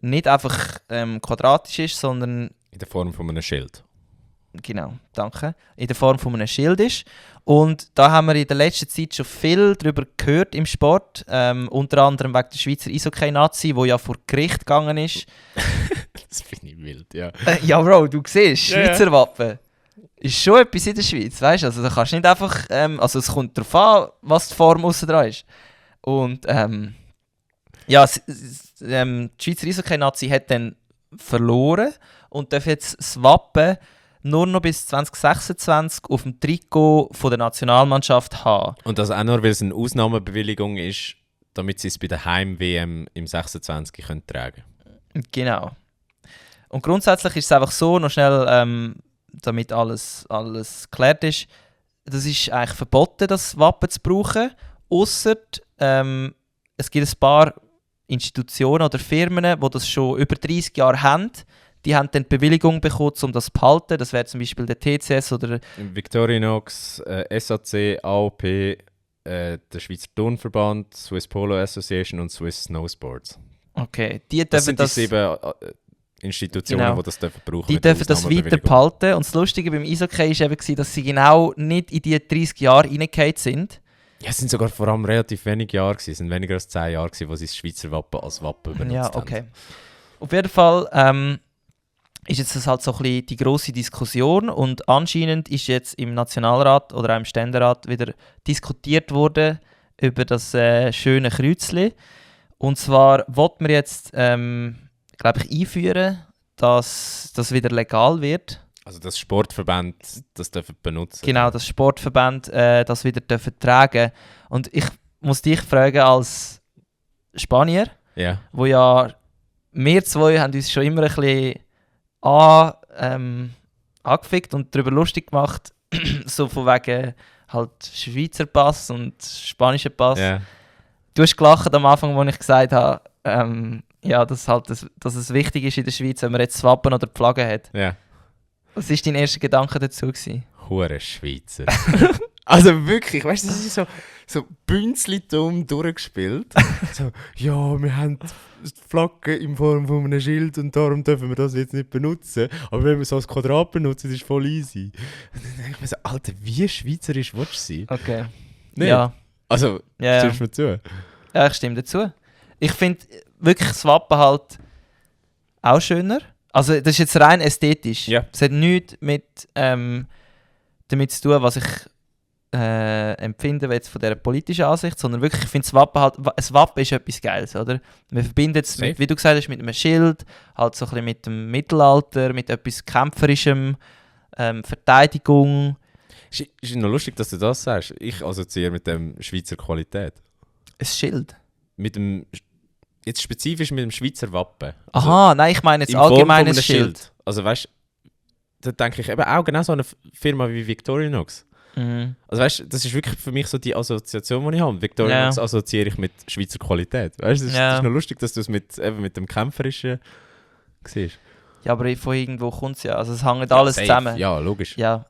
nicht einfach quadratisch ist, sondern in der Form von einem Schild. Genau, danke. In der Form von einem Schild ist. Und da haben wir in der letzten Zeit schon viel darüber gehört im Sport. Unter anderem wegen der Schweizer Eishockey-Nazi, die ja vor Gericht gegangen ist. Das finde ich wild, ja. Ja, Bro, du siehst, Schweizer Wappen ist schon etwas in der Schweiz, weißt du? Also da kannst du nicht einfach... also es kommt darauf an, was die Form aussen dran ist. Und die Schweizer Eishockey-Nazi hat dann verloren und darf jetzt das Wappen nur noch bis 2026 auf dem Trikot von der Nationalmannschaft haben. Und das auch nur, weil es eine Ausnahmebewilligung ist, damit sie es bei der Heim-WM im 26 können tragen. Genau. Und grundsätzlich ist es einfach so, noch schnell, damit alles geklärt ist, das ist eigentlich verboten, das Wappen zu brauchen, ausser es gibt ein paar Institutionen oder Firmen, die das schon über 30 Jahre haben. Die haben dann die Bewilligung bekommen, um das zu behalten. Das wäre zum Beispiel der TCS oder... Victorinox, SAC, AOP, der Schweizer Turnverband, Swiss Polo Association und Swiss Snowsports. Okay, das sind die 7 Institutionen, genau, die das dürfen brauchen. Die dürfen das weiter behalten. Und das Lustige beim Eishockey war eben, dass sie genau nicht in diese 30 Jahre reingefallen sind. Ja, es sind sogar vor allem relativ wenige Jahre gewesen. Es sind weniger als 10 Jahre gewesen, wo sie das Schweizer Wappen als Wappen benutzt haben. Ja, okay. Auf jeden Fall ist jetzt das halt so ein bisschen die grosse Diskussion und anscheinend ist jetzt im Nationalrat oder auch im Ständerat wieder diskutiert worden über das schöne Kreuzchen. Und zwar wollten wir jetzt, glaube ich, einführen, dass das wieder legal wird. Also dass Sportverbände das dürfen benutzen. Genau, dass Sportverbände das wieder dürfen tragen. Und ich muss dich fragen als Spanier, wo ja wir zwei haben uns schon immer ein bisschen angefickt und darüber lustig gemacht, so von wegen halt Schweizer Pass und spanischer Pass. Yeah. Du hast gelacht am Anfang, als ich gesagt habe, dass es wichtig ist in der Schweiz, wenn man jetzt das Wappen oder die Flagge hat. Yeah. Was war dein erster Gedanke dazu? Hure Schweizer. Also wirklich, weißt du, das ist so bünzli-dumm durchgespielt. So, ja, wir haben die Flagge in Form von einem Schild und darum dürfen wir das jetzt nicht benutzen. Aber wenn wir es als Quadrat benutzen, ist es voll easy. Und dann denke ich mir so, Alter, wie schweizerisch willst du sein? Okay. Nee. Ja. Also, stimmst du mir zu? Ja, ich stimme dazu. Ich finde wirklich das Wappen halt auch schöner. Also das ist jetzt rein ästhetisch. Ja. Es hat nichts mit damit zu tun, was ich empfinde jetzt von dieser politischen Ansicht, sondern wirklich, ich finde das Wappen ist etwas Geiles, oder? Man verbindet es, wie du gesagt hast, mit einem Schild, halt so ein bisschen mit dem Mittelalter, mit etwas Kämpferischem, Verteidigung. Ist noch lustig, dass du das sagst. Ich assoziiere mit dem Schweizer Qualität. Ein Schild? Mit dem... Jetzt spezifisch mit dem Schweizer Wappen. Also aha, nein, ich meine jetzt allgemeines Schild. Also weißt du, da denke ich eben auch genau so eine Firma wie Victorinox. Mhm. Also weißt du, das ist wirklich für mich so die Assoziation, die ich habe. Victorinox assoziiere ich mit Schweizer Qualität. Weißt du, das ist noch lustig, dass du es mit dem Kämpferischen siehst. Ja, aber von irgendwo kommt es ja. Also es hängt alles safe. zusammen. Ja, logisch. Ja,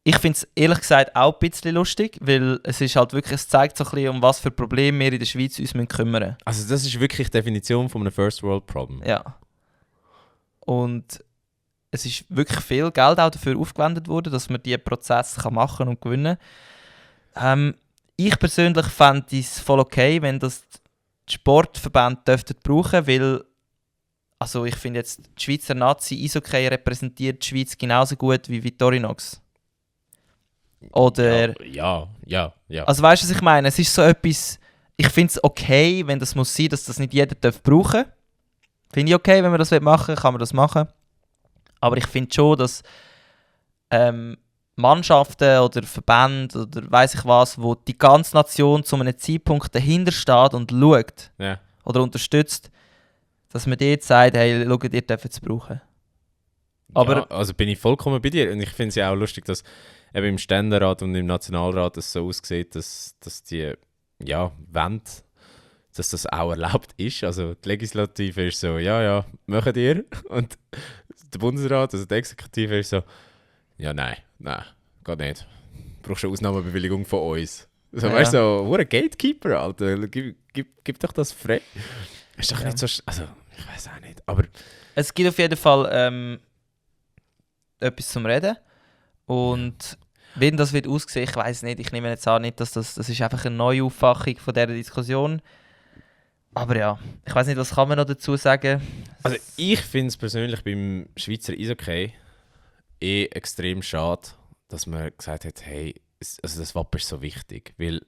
ich finde es ehrlich gesagt auch ein bisschen lustig, weil es ist halt wirklich, es zeigt so ein bisschen, um was für Probleme wir in der Schweiz uns kümmern müssen. Also das ist wirklich die Definition von einem First World Problem. Ja. Und es ist wirklich viel Geld auch dafür aufgewendet worden, dass man diesen Prozess machen und gewinnen kann. Ich persönlich fände es voll okay, wenn das die Sportverbände dürften brauchen, weil also ich finde jetzt, die Schweizer Nazi Eishockey repräsentiert die Schweiz genauso gut wie Victorinox. Oder... Ja. Also weißt du, was ich meine? Es ist so etwas... Ich finde es okay, wenn das muss sein, dass das nicht jeder brauchen darf. Finde ich okay, wenn man das machen will, kann man das machen. Aber ich finde schon, dass Mannschaften oder Verbände oder weiss ich was, wo die ganze Nation zu einem Zeitpunkt dahinter steht und schaut oder unterstützt, dass man dort sagt, hey, schaut, ihr dürft es brauchen. Aber ja, also bin ich vollkommen bei dir. Und ich finde es ja auch lustig, dass eben im Ständerat und im Nationalrat es so aussieht, dass die wollen, dass das auch erlaubt ist. Also die Legislative ist so, ja, machen ihr. Und der Bundesrat, also die Exekutive ist so, ja, nein, geht nicht. Du brauchst eine Ausnahmebewilligung von uns. So, Ja. weißt du, so, ein Gatekeeper, Alter. Gib doch das frei. Ist doch Ja. nicht so... Also, ich weiß auch nicht, aber... es gibt auf jeden Fall etwas zum Reden. Und wenn das wird aussehen, ich weiß nicht, ich nehme jetzt an, nicht, dass das ist einfach eine neue Aufwachung von dieser Diskussion. Aber ja, ich weiß nicht, was kann man noch dazu sagen? Also ich finde es persönlich beim Schweizer Eishockey extrem schade, dass man gesagt hat, hey, also das Wappen ist so wichtig. Weil,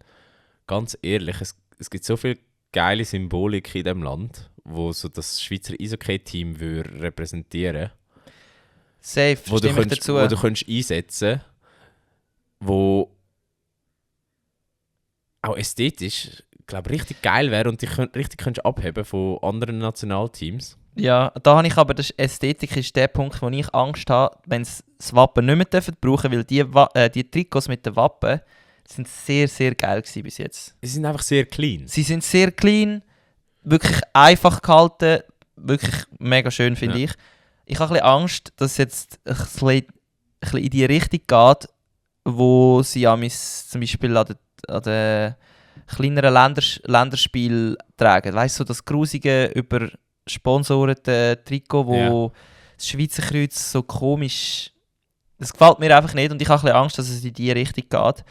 ganz ehrlich, es gibt so viel geile Symbolik in diesem Land, wo so das Schweizer Eishockey-Team repräsentieren Safe, wo du stimme ich könntest, dazu. wo du könntest einsetzen, wo auch ästhetisch, glaube richtig geil wäre und dich richtig könntest abheben von anderen Nationalteams. Ja, da habe ich aber, Ästhetik ist der Punkt, wo ich Angst habe, wenn sie das Wappen nicht mehr brauchen dürfen, weil die Trikots mit den Wappen sind sehr, sehr geil gewesen bis jetzt. Sie sind einfach sehr clean. Sie sind sehr clean, wirklich einfach gehalten, wirklich mega schön, finde Ja. ich. Ich habe ein bisschen Angst, dass es jetzt ein bisschen in die Richtung geht, wo sie zum Beispiel an den kleineren Länderspielen tragen. Weißt du, so das grusige, übersponserte Trikot, wo das Schweizer Kreuz so komisch... Das gefällt mir einfach nicht und ich habe ein bisschen Angst, dass es in die Richtung geht.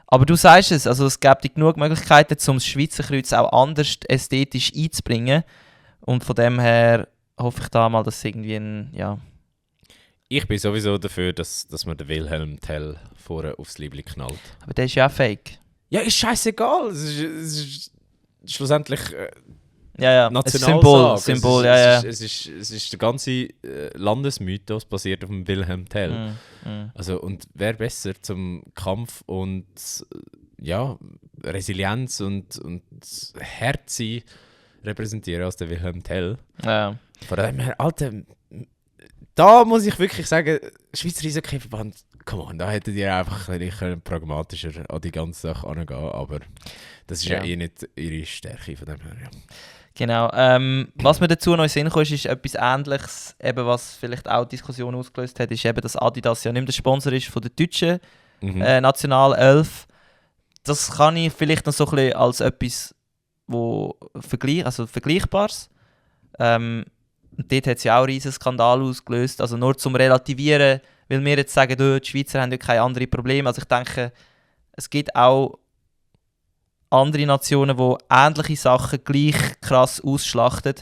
Aber du sagst es, also es gibt genug Möglichkeiten, um das Schweizer Kreuz auch anders ästhetisch einzubringen. Und von dem her hoffe ich da mal, dass irgendwie Ich bin sowieso dafür, dass man den Wilhelm Tell vorne aufs Liebling knallt. aber der ist ja auch fake. Ja, ist scheißegal. Es ist schlussendlich Ja, ein Nationalsage. Symbol, ja. Es ist der ganze Landesmythos basiert auf dem Wilhelm Tell. Also, und wer besser zum Kampf und Resilienz und Herz repräsentieren als der Wilhelm Tell. Ja. Von dem her, Alter, da muss ich wirklich sagen, Schweizer Eishockey-Verband, come on, da hättet ihr einfach ein bisschen pragmatischer an die ganze Sache angehen, aber das ist ja eh nicht ihre Stärke, von dem her, ja. Genau. Was mir dazu noch in den Sinn kam, ist etwas Ähnliches, eben, was vielleicht auch Diskussion ausgelöst hat, ist eben, dass Adidas ja nicht mehr der Sponsor ist von der deutschen Nationalelf. Das kann ich vielleicht noch so ein bisschen als etwas Vergleichbares. Dort hat es ja auch einen riesen Skandal ausgelöst. Also nur zum Relativieren, weil wir jetzt sagen, die Schweizer haben ja keine anderen Probleme. Also ich denke, es gibt auch andere Nationen, die ähnliche Sachen gleich krass ausschlachten.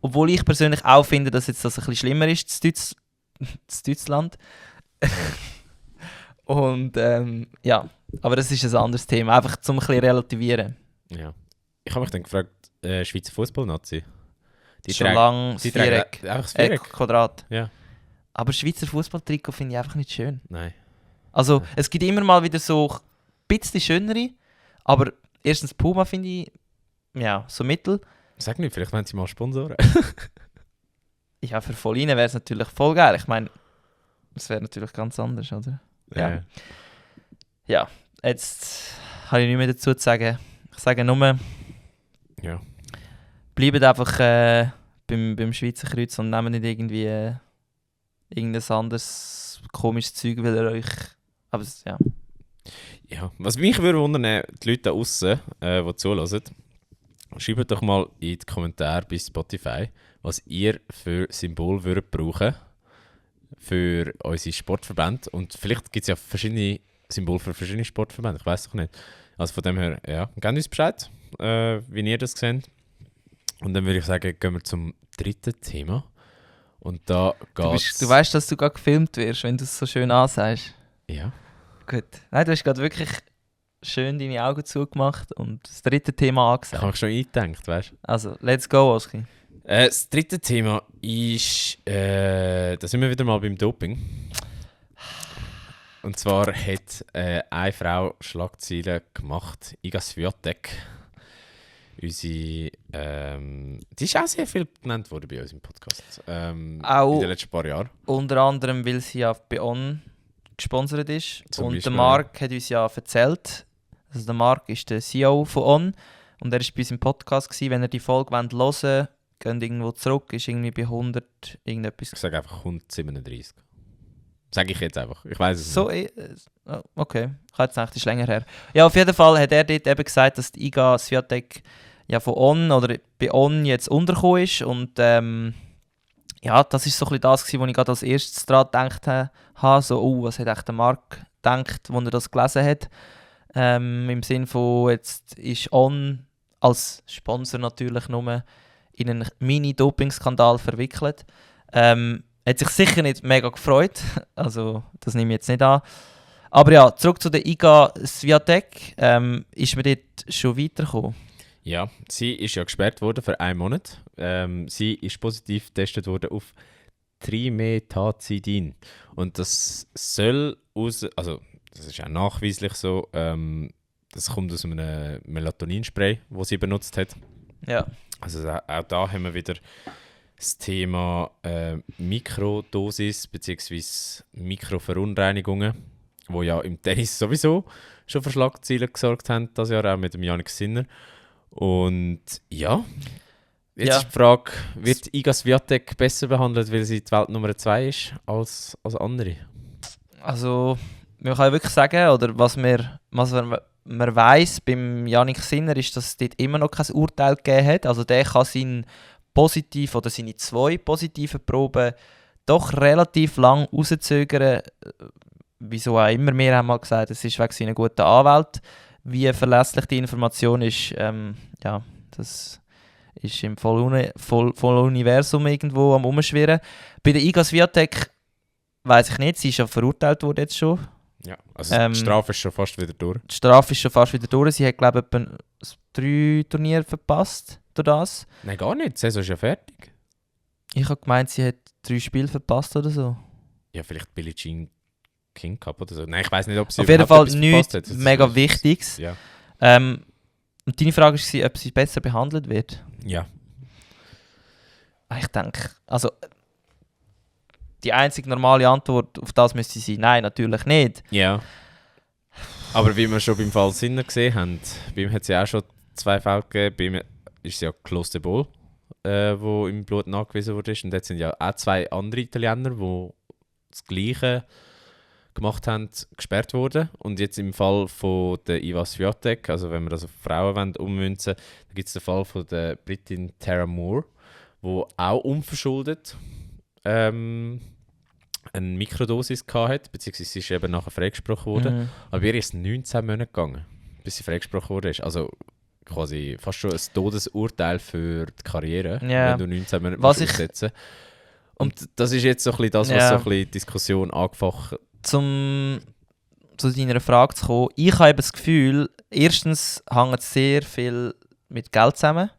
Obwohl ich persönlich auch finde, dass jetzt das ein bisschen schlimmer ist, das Deutschland. Und ja, aber das ist ein anderes Thema. Einfach zum ein bisschen relativieren. Ja. Ich habe mich dann gefragt, Schweizer Fußballnazi. Schon lange das Viereck. Einfach das Viereck. Quadrat. Ja. Aber Schweizer Fußballtrikot finde ich einfach nicht schön. Nein. Also es gibt immer mal wieder so ein bisschen schönere, aber erstens Puma finde ich, ja, so mittel. Sag nicht, vielleicht wollen sie mal Sponsoren. Ja, für Volline wäre es natürlich voll geil. Ich meine, es wäre natürlich ganz anders, oder? Ja. Ja, jetzt habe ich nichts mehr dazu zu sagen. Ich sage nur, Ja. bleibt einfach beim Schweizer Kreuz und nehmt nicht irgendwie irgendein anderes komisches Zeug, weil ihr euch... Aber ja. Ja, was mich würde wundern, die Leute da aussen, die zuhören, schreibt doch mal in die Kommentare bei Spotify, was ihr für Symbol würdet brauchen für unsere Sportverbände. Und vielleicht gibt es ja verschiedene Symbole für verschiedene Sportverbände, ich weiß doch nicht. Also von dem her, ja, gebt uns Bescheid, wie ihr das seht. Und dann würde ich sagen, gehen wir zum dritten Thema. Und da geht's... Du weißt, dass du gerade gefilmt wirst, wenn du es so schön ansagst. Ja. Gut. Nein, du hast gerade wirklich schön deine Augen zugemacht und das dritte Thema Ich angesagt. habe mich schon eingedenkt, weißt du. Also, let's go, Oski. Das dritte Thema ist, da sind wir wieder mal beim Doping. Und zwar hat eine Frau Schlagzeilen gemacht, Iga Swiatek, Unsere, die ist auch sehr viel genannt worden bei uns im Podcast. Auch in den letzten paar Jahren. Unter anderem, weil sie ja bei On gesponsert ist. Zum und Beispiel, der Marc hat uns ja erzählt, also der Marc ist der CEO von On und er war bei uns im Podcast gewesen. Wenn ihr die Folge hören wollt, geht irgendwo zurück, ist irgendwie bei 100 irgendetwas. Ich sage einfach 137. Sage ich jetzt einfach. Ich weiß es So, nicht. okay. Ich habe jetzt gedacht, das ist länger her. Ja, auf jeden Fall hat er dort eben gesagt, dass die IGA Swiatek ja von On oder bei On jetzt untergekommen ist. Und ja, das ist so ein bisschen das gewesen, wo ich gerade als erstes daran gedacht habe. So, was hat echt der Marc gedacht, als er das gelesen hat. Im Sinne von, jetzt ist On als Sponsor natürlich nur in einen Mini-Doping-Skandal verwickelt. Hat sich sicher nicht mega gefreut, also das nehme ich jetzt nicht an. Aber ja, zurück zu der IGA Swiatek, ist man dort schon weitergekommen? Ja, sie ist ja gesperrt worden für 1 Monat. Sie ist positiv getestet worden auf Trimetazidin. Und das soll also das ist auch nachweislich so, das kommt aus einem Melatoninspray, das sie benutzt hat. Ja. Also auch da haben wir wieder das Thema Mikrodosis bzw. Mikroverunreinigungen, wo ja im Tennis sowieso schon für Schlagzeilen gesorgt haben, das Jahr auch mit dem Jannik Sinner. Und ja, jetzt ist die Frage, wird Iga Swiatek besser behandelt, weil sie die Weltnummer 2 ist als andere? Also, man kann ja wirklich sagen, oder was man weiss beim Jannik Sinner ist, dass es dort immer noch kein Urteil gegeben hat. Also der kann seine 2 positiven Proben doch relativ lang rauszögern. Wieso auch immer, wir haben mal gesagt, es ist wegen seiner guten Anwalt. Wie verlässlich die Information ist, ja, das ist im voll Universum irgendwo am Umschwirren. Bei der Iga Swiatek weiss ich nicht, sie ist ja verurteilt worden jetzt schon. Ja, also die Strafe ist schon fast wieder durch. Die Strafe ist schon fast wieder durch. Sie hat, glaube ich, etwa 3 Turniere verpasst durch das. Nein, gar nicht. Die Saison ist ja fertig. Ich habe gemeint, sie hat 3 Spiele verpasst oder so. Ja, vielleicht Billie Jean King Cup oder so. Nein, ich weiß nicht, ob sie auf jeden Fall nichts nichts mega Wichtiges. Ja. Und deine Frage war, ob sie besser behandelt wird? Ja. Ich denke, also die einzige normale Antwort auf das müsste sein, nein, natürlich nicht. Ja. Aber wie wir schon beim Fall Sinner gesehen haben, bei ihm hat es ja auch schon 2 Fälle gegeben. Bei ihm ist es ja Clos de Bol, wo im Blut nachgewiesen wurde. Und jetzt sind ja auch 2 andere Italiener, die das Gleiche gemacht haben, gesperrt wurden. Und jetzt im Fall von der Iga Swiatek, also wenn wir das auf Frauen ummünzen, da gibt es den Fall von der Britin Tara Moore, die auch unverschuldet eine Mikrodosis hatte, beziehungsweise sie ist eben nachher freigesprochen worden. Mhm. Aber ihr ist 19 Monate gegangen, bis sie freigesprochen wurde. Also quasi fast schon ein Todesurteil für die Karriere, wenn du 19 Monate aussetzen. Und das ist jetzt so ein bisschen das, was so ein bisschen die Diskussion angefacht. Zu deiner Frage zu kommen, ich habe eben das Gefühl, erstens hängt es sehr viel mit Geld zusammen.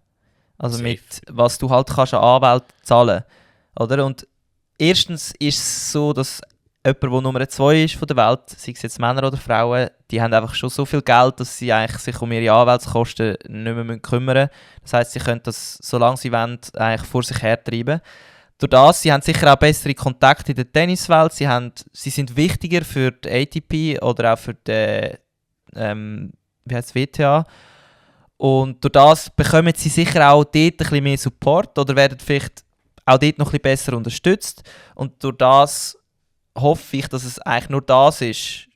Also Safe. mit was du halt kannst an Anwälte zahlen. Oder? Und erstens ist es so, dass jemand, der Nummer 2 ist von der Welt, sei es jetzt Männer oder Frauen, die haben einfach schon so viel Geld, dass sie eigentlich sich um ihre Anwaltskosten nicht mehr kümmern müssen. Das heisst, sie können das, solange sie wollen, eigentlich vor sich hertreiben. Durch das, sie haben sicher auch bessere Kontakte in der Tenniswelt, sie sind wichtiger für die ATP oder auch für die WTA. Und durch das bekommen sie sicher auch dort ein bisschen mehr Support oder werden vielleicht auch dort noch ein bisschen besser unterstützt. Und durch das hoffe ich, dass es eigentlich nur das ist,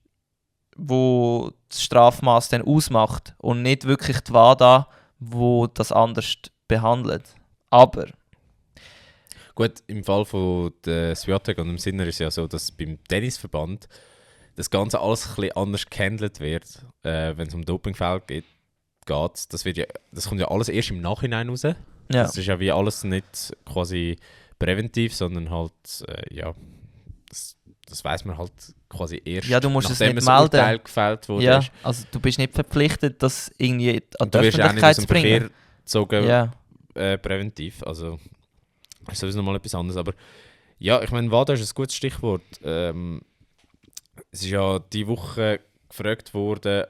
wo das Strafmaß dann ausmacht und nicht wirklich die WADA, wo das anders behandelt. Aber gut, im Fall von der Swiatek und dem Sinner ist es ja so, dass beim Tennisverband das Ganze alles ein bisschen anders gehandelt wird, wenn es um Dopingfälle geht. Das kommt ja alles erst im Nachhinein raus. Ja. Das ist ja wie alles nicht quasi präventiv, sondern halt, das weiss man halt quasi erst, ja, du musst nachdem es ein nicht Urteil melden. gefällt wurde. Ja, also du bist nicht verpflichtet, das irgendwie an die du wirst auch nicht Öffentlichkeit aus dem zu bringen. Verkehr gezogen, Ja. präventiv. Also das ist sowieso nochmal etwas anderes. Aber ja, ich meine, WADA ist ein gutes Stichwort. Es ist ja diese Woche gefragt worden,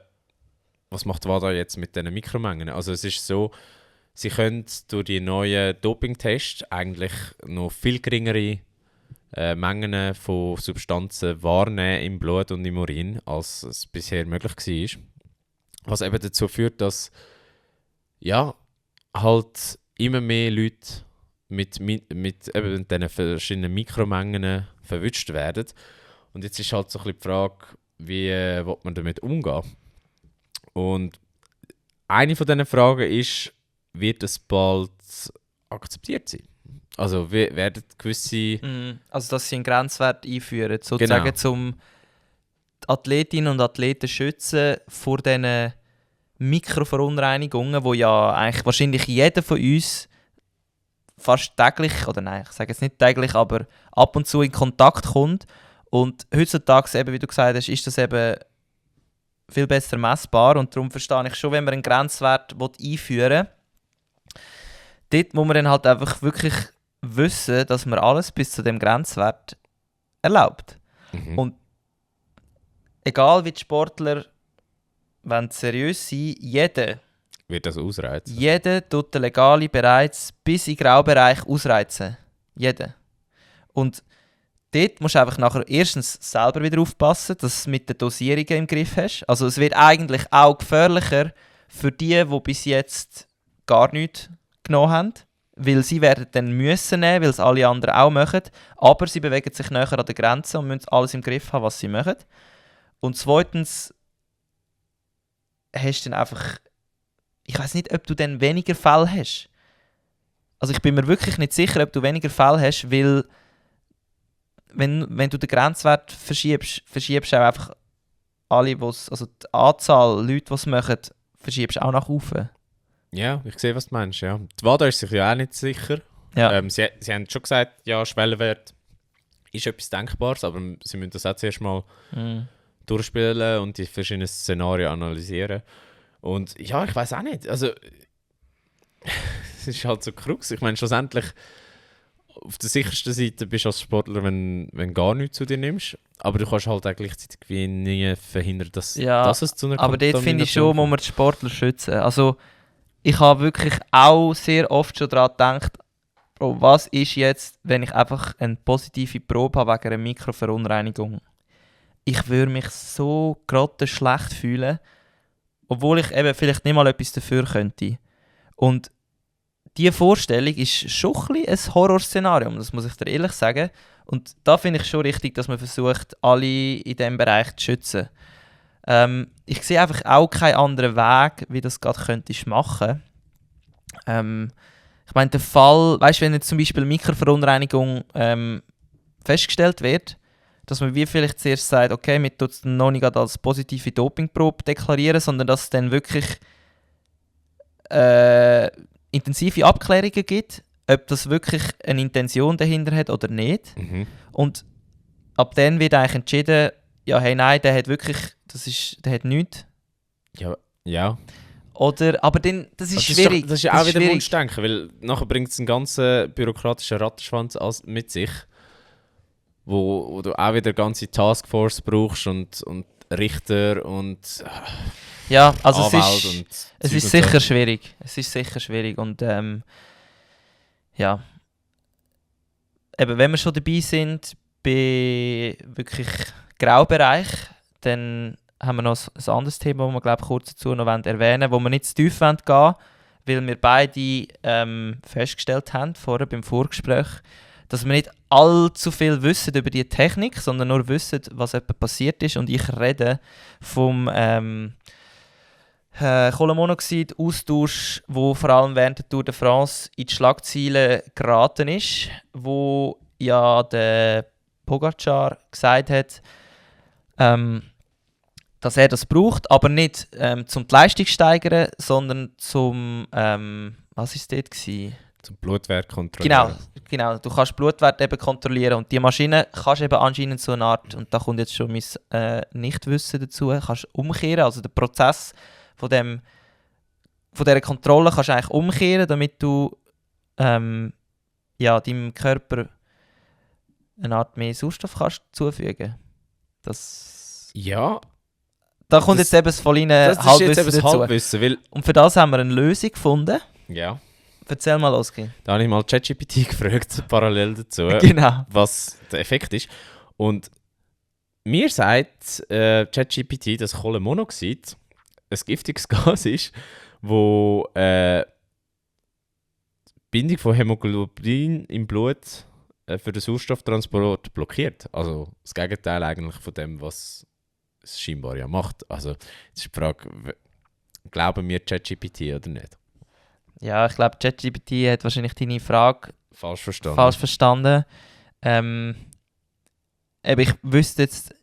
was macht WADA jetzt mit diesen Mikromengen? Also es ist so, sie können durch die neuen Dopingtests eigentlich noch viel geringere Mengen von Substanzen wahrnehmen im Blut und im Urin, als es bisher möglich war. Was eben dazu führt, dass ja, halt immer mehr Leute mit eben diesen verschiedenen Mikromengen verwünscht werden. Und jetzt ist halt so ein bisschen die Frage, wie will man damit umgehen? Und eine von diesen Fragen ist, wird es bald akzeptiert sein? Also werden gewisse... Also dass sie einen Grenzwert einführen, sozusagen zum die Athletinnen und Athleten schützen vor diesen Mikroverunreinigungen, wo ja eigentlich wahrscheinlich jeder von uns fast täglich, oder nein, ich sage jetzt nicht täglich, aber ab und zu in Kontakt kommt. Und heutzutage, eben, wie du gesagt hast, ist das eben viel besser messbar. Und darum verstehe ich schon, wenn man einen Grenzwert einführen will, dort muss man dann halt einfach wirklich wissen, dass man alles bis zu dem Grenzwert erlaubt. Und egal wie die Sportler seriös sein, jeder wird das ausreizen. Jeder tut den Legali bereits bis in den Graubereich ausreizen. Jeder. Und dort musst du einfach nachher erstens selber wieder aufpassen, dass du mit den Dosierungen im Griff hast. Also es wird eigentlich auch gefährlicher für die bis jetzt gar nichts genommen haben. Weil sie werden dann müssen nehmen, weil es alle anderen auch machen. Aber sie bewegen sich näher an der Grenze und müssen alles im Griff haben, was sie machen. Und zweitens hast du dann einfach... Ich weiß nicht, ob du dann weniger Fälle hast. Also ich bin mir wirklich nicht sicher, ob du weniger Fälle hast, weil wenn du den Grenzwert verschiebst du auch einfach alle, also die Anzahl Leute, die es machen, verschiebst auch nach oben. Ja, ich sehe, was du meinst. Ja. Die WADA ist sich ja auch nicht sicher. Ja. Sie haben schon gesagt, ja, Schwellenwert ist etwas Denkbares, aber sie müssen das auch zuerst mal durchspielen und die verschiedenen Szenarien analysieren. Und ja, ich weiß auch nicht. Also, es ist halt so Krux. Ich meine, schlussendlich, auf der sichersten Seite bist du als Sportler, wenn gar nichts zu dir nimmst. Aber du kannst halt auch gleichzeitig wie nie verhindern, dass es zu einer Kontamination aber dort finde ich schon, muss man die Sportler schützen. Also, ich habe wirklich auch sehr oft schon daran gedacht, Bro, was ist jetzt, wenn ich einfach eine positive Probe habe wegen einer Mikroverunreinigung? Ich würde mich so grottenschlecht fühlen, obwohl ich eben vielleicht nicht mal etwas dafür könnte. Und diese Vorstellung ist schon ein Horrorszenario, das muss ich dir ehrlich sagen. Und da finde ich schon richtig, dass man versucht, alle in diesem Bereich zu schützen. Ich sehe einfach auch keinen anderen Weg, wie das gerade könntest machen. Ich meine, der Fall, weißt du, wenn jetzt zum Beispiel Mikroverunreinigung festgestellt wird, dass man wie vielleicht zuerst sagt, okay, wir tun es noch nicht als positive Dopingprobe deklarieren, sondern dass es dann wirklich intensive Abklärungen gibt, ob das wirklich eine Intention dahinter hat oder nicht. Und ab dann wird eigentlich entschieden, ja, hey, nein, der hat wirklich, der hat nichts. Ja. Oder, aber dann, das ist schwierig. Das ist ja auch wieder Wunschdenken, weil nachher bringt es einen ganzen bürokratischen Rattenschwanz mit sich, wo du auch wieder eine ganze Taskforce brauchst und Richter und ja, also Anwalt es ist sicher schwierig. Es ist sicher schwierig und ja. Eben, wenn wir schon dabei sind, bei wirklich Graubereich, dann haben wir noch ein anderes Thema, das wir glaube kurz dazu noch erwähnen wollen, wo wir nicht zu tief gehen wollen, weil wir beide festgestellt haben, vorher beim Vorgespräch, dass wir nicht allzu viel wissen über die Technik, sondern nur wissen, was etwa passiert ist. Und ich rede vom Kohlenmonoxid-Austausch, der vor allem während der Tour de France in die Schlagzeilen geraten ist, wo ja der Pogacar gesagt hat, dass er das braucht, aber nicht zum die Leistung steigern, sondern zum was ist das dort? Zum Blutwert kontrollieren. Genau. Du kannst Blutwert eben kontrollieren und die Maschine kannst eben anscheinend so eine Art, und da kommt jetzt schon mein Nichtwissen dazu, kannst umkehren, also der Prozess von dieser Kontrolle kannst du eigentlich umkehren, damit du deinem Körper eine Art mehr Sauerstoff kannst zufügen. Ja. Da kommt jetzt eben das Halbwissen dazu. Halbwissen, weil und für das haben wir eine Lösung gefunden. Ja. Erzähl mal, Oski. Da habe ich mal ChatGPT gefragt, parallel dazu, Genau. was der Effekt ist. Und mir sagt ChatGPT, dass Kohlenmonoxid ein giftiges Gas ist, wo die Bindung von Hämoglobin im Blut für den Sauerstofftransport blockiert. Also das Gegenteil eigentlich von dem, was es scheinbar ja macht. Also jetzt ist die Frage, glauben wir ChatGPT oder nicht? Ja, ich glaube, ChatGPT hat wahrscheinlich deine Frage Falsch verstanden. falsch verstanden. Ich wüsste jetzt,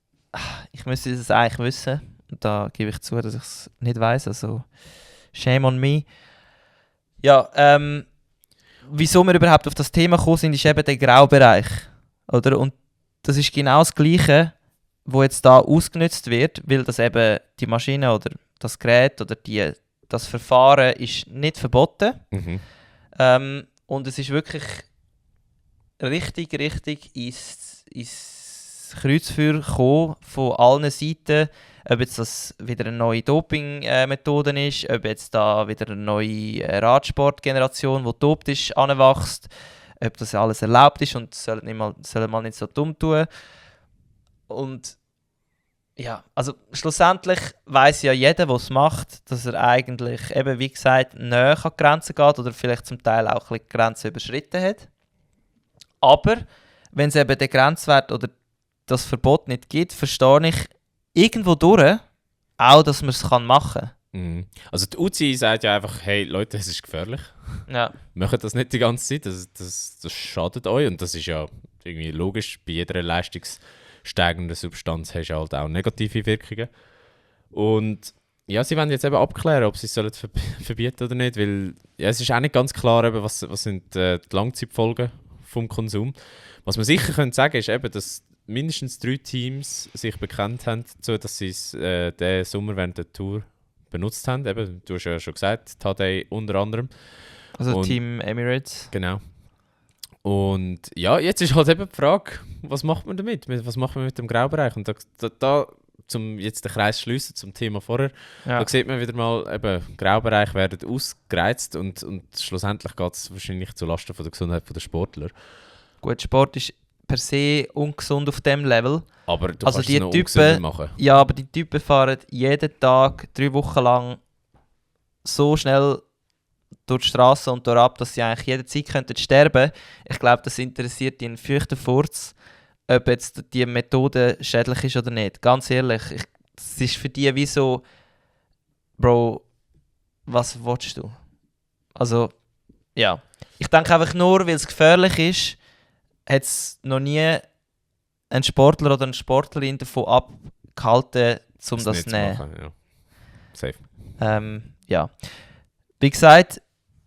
ich müsste es eigentlich wissen. Und da gebe ich zu, dass ich es nicht weiss. Also, shame on me. Ja, wieso wir überhaupt auf das Thema gekommen sind, ist eben der Graubereich. Oder? Und das ist genau das Gleiche, wo jetzt da ausgenutzt wird, weil das eben die Maschine oder das Gerät oder das Verfahren ist nicht verboten. Mhm. Und es ist wirklich richtig ins Kreuzfeuer gekommen von allen Seiten. Ob jetzt das wieder eine neue Doping-Methode ist, ob jetzt da wieder eine neue Radsportgeneration, die dopt ist, anwächst, ob das alles erlaubt ist und sollen mal nicht so dumm tun. Und ja, also schlussendlich weiss ja jeder, der es macht, dass er eigentlich eben, wie gesagt, näher an die Grenzen geht oder vielleicht zum Teil auch ein bisschen die Grenzen überschritten hat. Aber wenn es eben den Grenzwert oder das Verbot nicht gibt, verstehe ich irgendwo durch auch, dass man es machen kann. Mhm. Also die UCI sagt ja einfach, hey Leute, es ist gefährlich. Ja. Macht das nicht die ganze Zeit, das schadet euch. Und das ist ja irgendwie logisch, bei jeder leistungssteigenden Substanz hast du halt auch negative Wirkungen. Und ja, sie wollen jetzt eben abklären, ob sie es verbieten oder nicht, weil ja, es ist auch nicht ganz klar, eben, was sind die Langzeitfolgen vom Konsum. Was man sicher könnte sagen, ist eben, dass mindestens 3 Teams sich bekannt haben, so dass sie es diesen Sommer während der Tour benutzt haben. Eben, du hast ja schon gesagt, Tadej unter anderem. Also Und Team Emirates. Genau. Und ja, jetzt ist halt eben die Frage, was macht man damit? Was macht man mit dem Graubereich? Und da zum jetzt den Kreis schliessen zum Thema vorher, Ja. da sieht man wieder mal, eben, Graubereich werden ausgereizt und schlussendlich geht es wahrscheinlich zulasten von der Gesundheit der Sportler. Gut, Sport ist per se ungesund auf dem Level. Aber du Also kannst die es noch Typen- ungesünder machen. Ja, aber die Typen fahren jeden Tag 3 Wochen lang so schnell durch die Straße und durch ab, dass sie eigentlich jederzeit könnten sterben. Ich glaube, das interessiert ihn fürchten Furz, ob jetzt die Methode schädlich ist oder nicht. Ganz ehrlich, es ist für die wie so, Bro, was willst du? Also, ja. Ich denke einfach nur, weil es gefährlich ist, hat es noch nie ein Sportler oder eine Sportlerin davon abgehalten, um das nicht zu nehmen. machen, ja. Safe. Ja. Wie gesagt,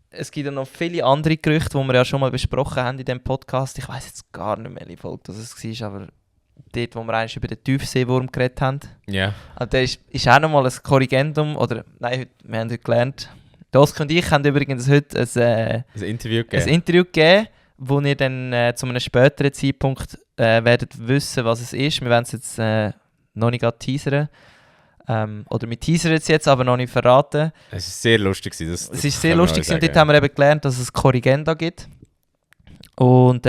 es gibt ja noch viele andere Gerüchte, die wir ja schon mal besprochen haben in diesem Podcast. Ich weiß jetzt gar nicht mehr, welche Folge das war, aber dort, wo wir eigentlich über den Tiefseewurm geredet haben. Ja. Und da ist auch nochmal ein Korrigendum, oder nein, wir haben heute gelernt, Oskar und ich haben übrigens heute Ein Interview gegeben. ein Interview gegeben, wo ihr dann zu einem späteren Zeitpunkt werdet wissen, was es ist. Wir werden es jetzt noch nicht gerade teasern. Oder wir teasern es jetzt, aber noch nicht verraten. Es war sehr lustig. Es ist sehr lustig und dort haben wir eben gelernt, dass es Korrigenda gibt. Und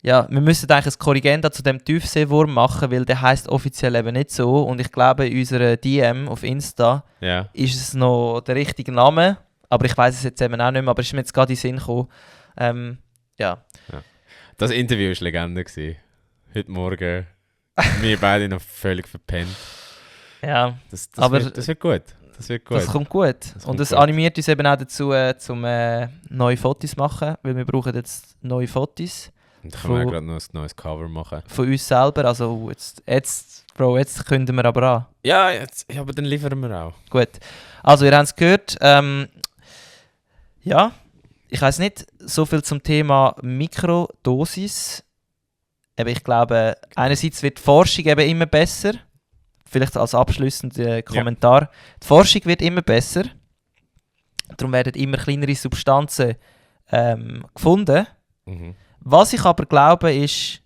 ja, wir müssen eigentlich ein Korrigenda zu dem Tiefseewurm machen, weil der heisst offiziell eben nicht so. Und ich glaube, in unserer DM auf Insta Ja. ist es noch der richtige Name. Aber ich weiß es jetzt eben auch nicht mehr, aber es ist mir jetzt gerade in den Sinn gekommen. Ja. Das Interview war Legende gewesen. Heute Morgen. Wir beide noch völlig verpennt. Ja, Das aber wird gut. Das wird gut. das kommt gut. Das Und kommt es gut. animiert uns eben auch dazu, zum neue Fotos zu machen, weil wir brauchen jetzt neue Fotos Und dann können wir von- auch gerade noch ein neues Cover machen. von uns selber. Also jetzt künden wir aber an. Ja, aber dann liefern wir auch. Gut. Also, ihr habt es gehört. Ja, ich weiß nicht, so viel zum Thema Mikrodosis. Eben, ich glaube, einerseits wird die Forschung eben immer besser. Vielleicht als abschliessender Kommentar. Die Forschung wird immer besser. Darum werden immer kleinere Substanzen gefunden. Mhm. Was ich aber glaube, ist,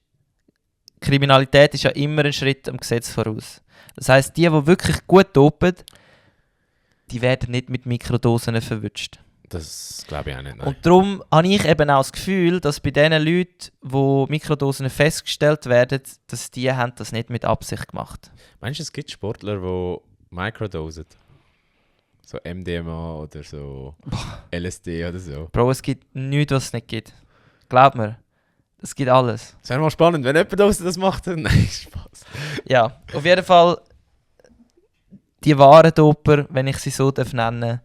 Kriminalität ist ja immer ein Schritt am Gesetz voraus. Das heisst, die wirklich gut dopen, die werden nicht mit Mikrodosen verwünscht. Das glaube ich auch nicht, nein. Und darum habe ich eben auch das Gefühl, dass bei den Leuten, wo Mikrodosen festgestellt werden, dass die haben das nicht mit Absicht gemacht. Meinst du, es gibt Sportler, die microdosen? So MDMA oder so LSD oder so. Bro, es gibt nichts, was es nicht gibt. Glaub mir, es gibt alles. Es wäre mal spannend, wenn jemand das macht. Nein, Spaß. Ja, auf jeden Fall, die wahren Doper, wenn ich sie so nennen darf,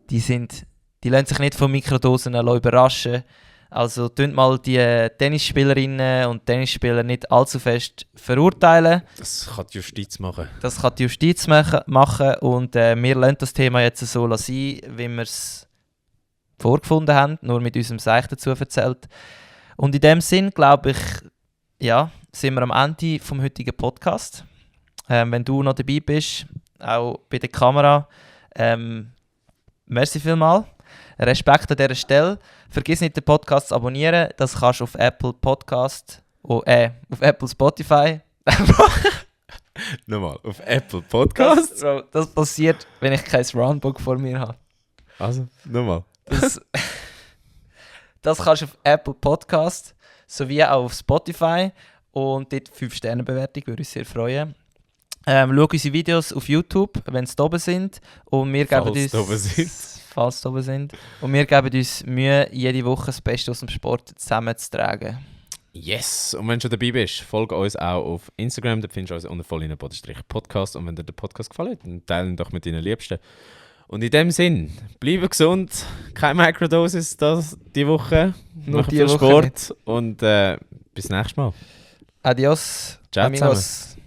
die lassen sich nicht von Mikrodosen überraschen. Also tun mal die Tennisspielerinnen und Tennisspieler nicht allzu fest verurteilen. Das kann die Justiz machen. Das kann die Justiz machen und wir lassen das Thema jetzt so sein, wie wir es vorgefunden haben, nur mit unserem Seich dazu erzählt. Und in dem Sinn, glaube ich, ja, sind wir am Ende vom heutigen Podcast. Wenn du noch dabei bist, auch bei der Kamera, merci vielmals. Respekt an dieser Stelle. Vergiss nicht, den Podcast zu abonnieren. Das kannst du auf Apple Podcast, auf Apple Spotify. Nochmal, auf Apple Podcast. Das passiert, wenn ich kein Roundbook vor mir habe. Also, nochmal. Das kannst du auf Apple Podcast sowie auch auf Spotify. Und dort 5-Sterne-Bewertung würde uns sehr freuen. Schau unsere Videos auf YouTube, wenn sie oben sind. Und wir geben uns... Falls sie oben sind. Und wir geben uns Mühe, jede Woche das Beste aus dem Sport zusammenzutragen. Yes! Und wenn du schon dabei bist, folge uns auch auf Instagram. Da findest du uns unter vollinen_podcast. Und wenn dir der Podcast gefällt, dann teile ihn doch mit deinen Liebsten. Und in dem Sinn, bleibe gesund. Keine Microdosis die Woche. Nur Mach die viel Woche Sport. nicht. Und bis nächstes Mal. Adios. Ciao amigos. zusammen.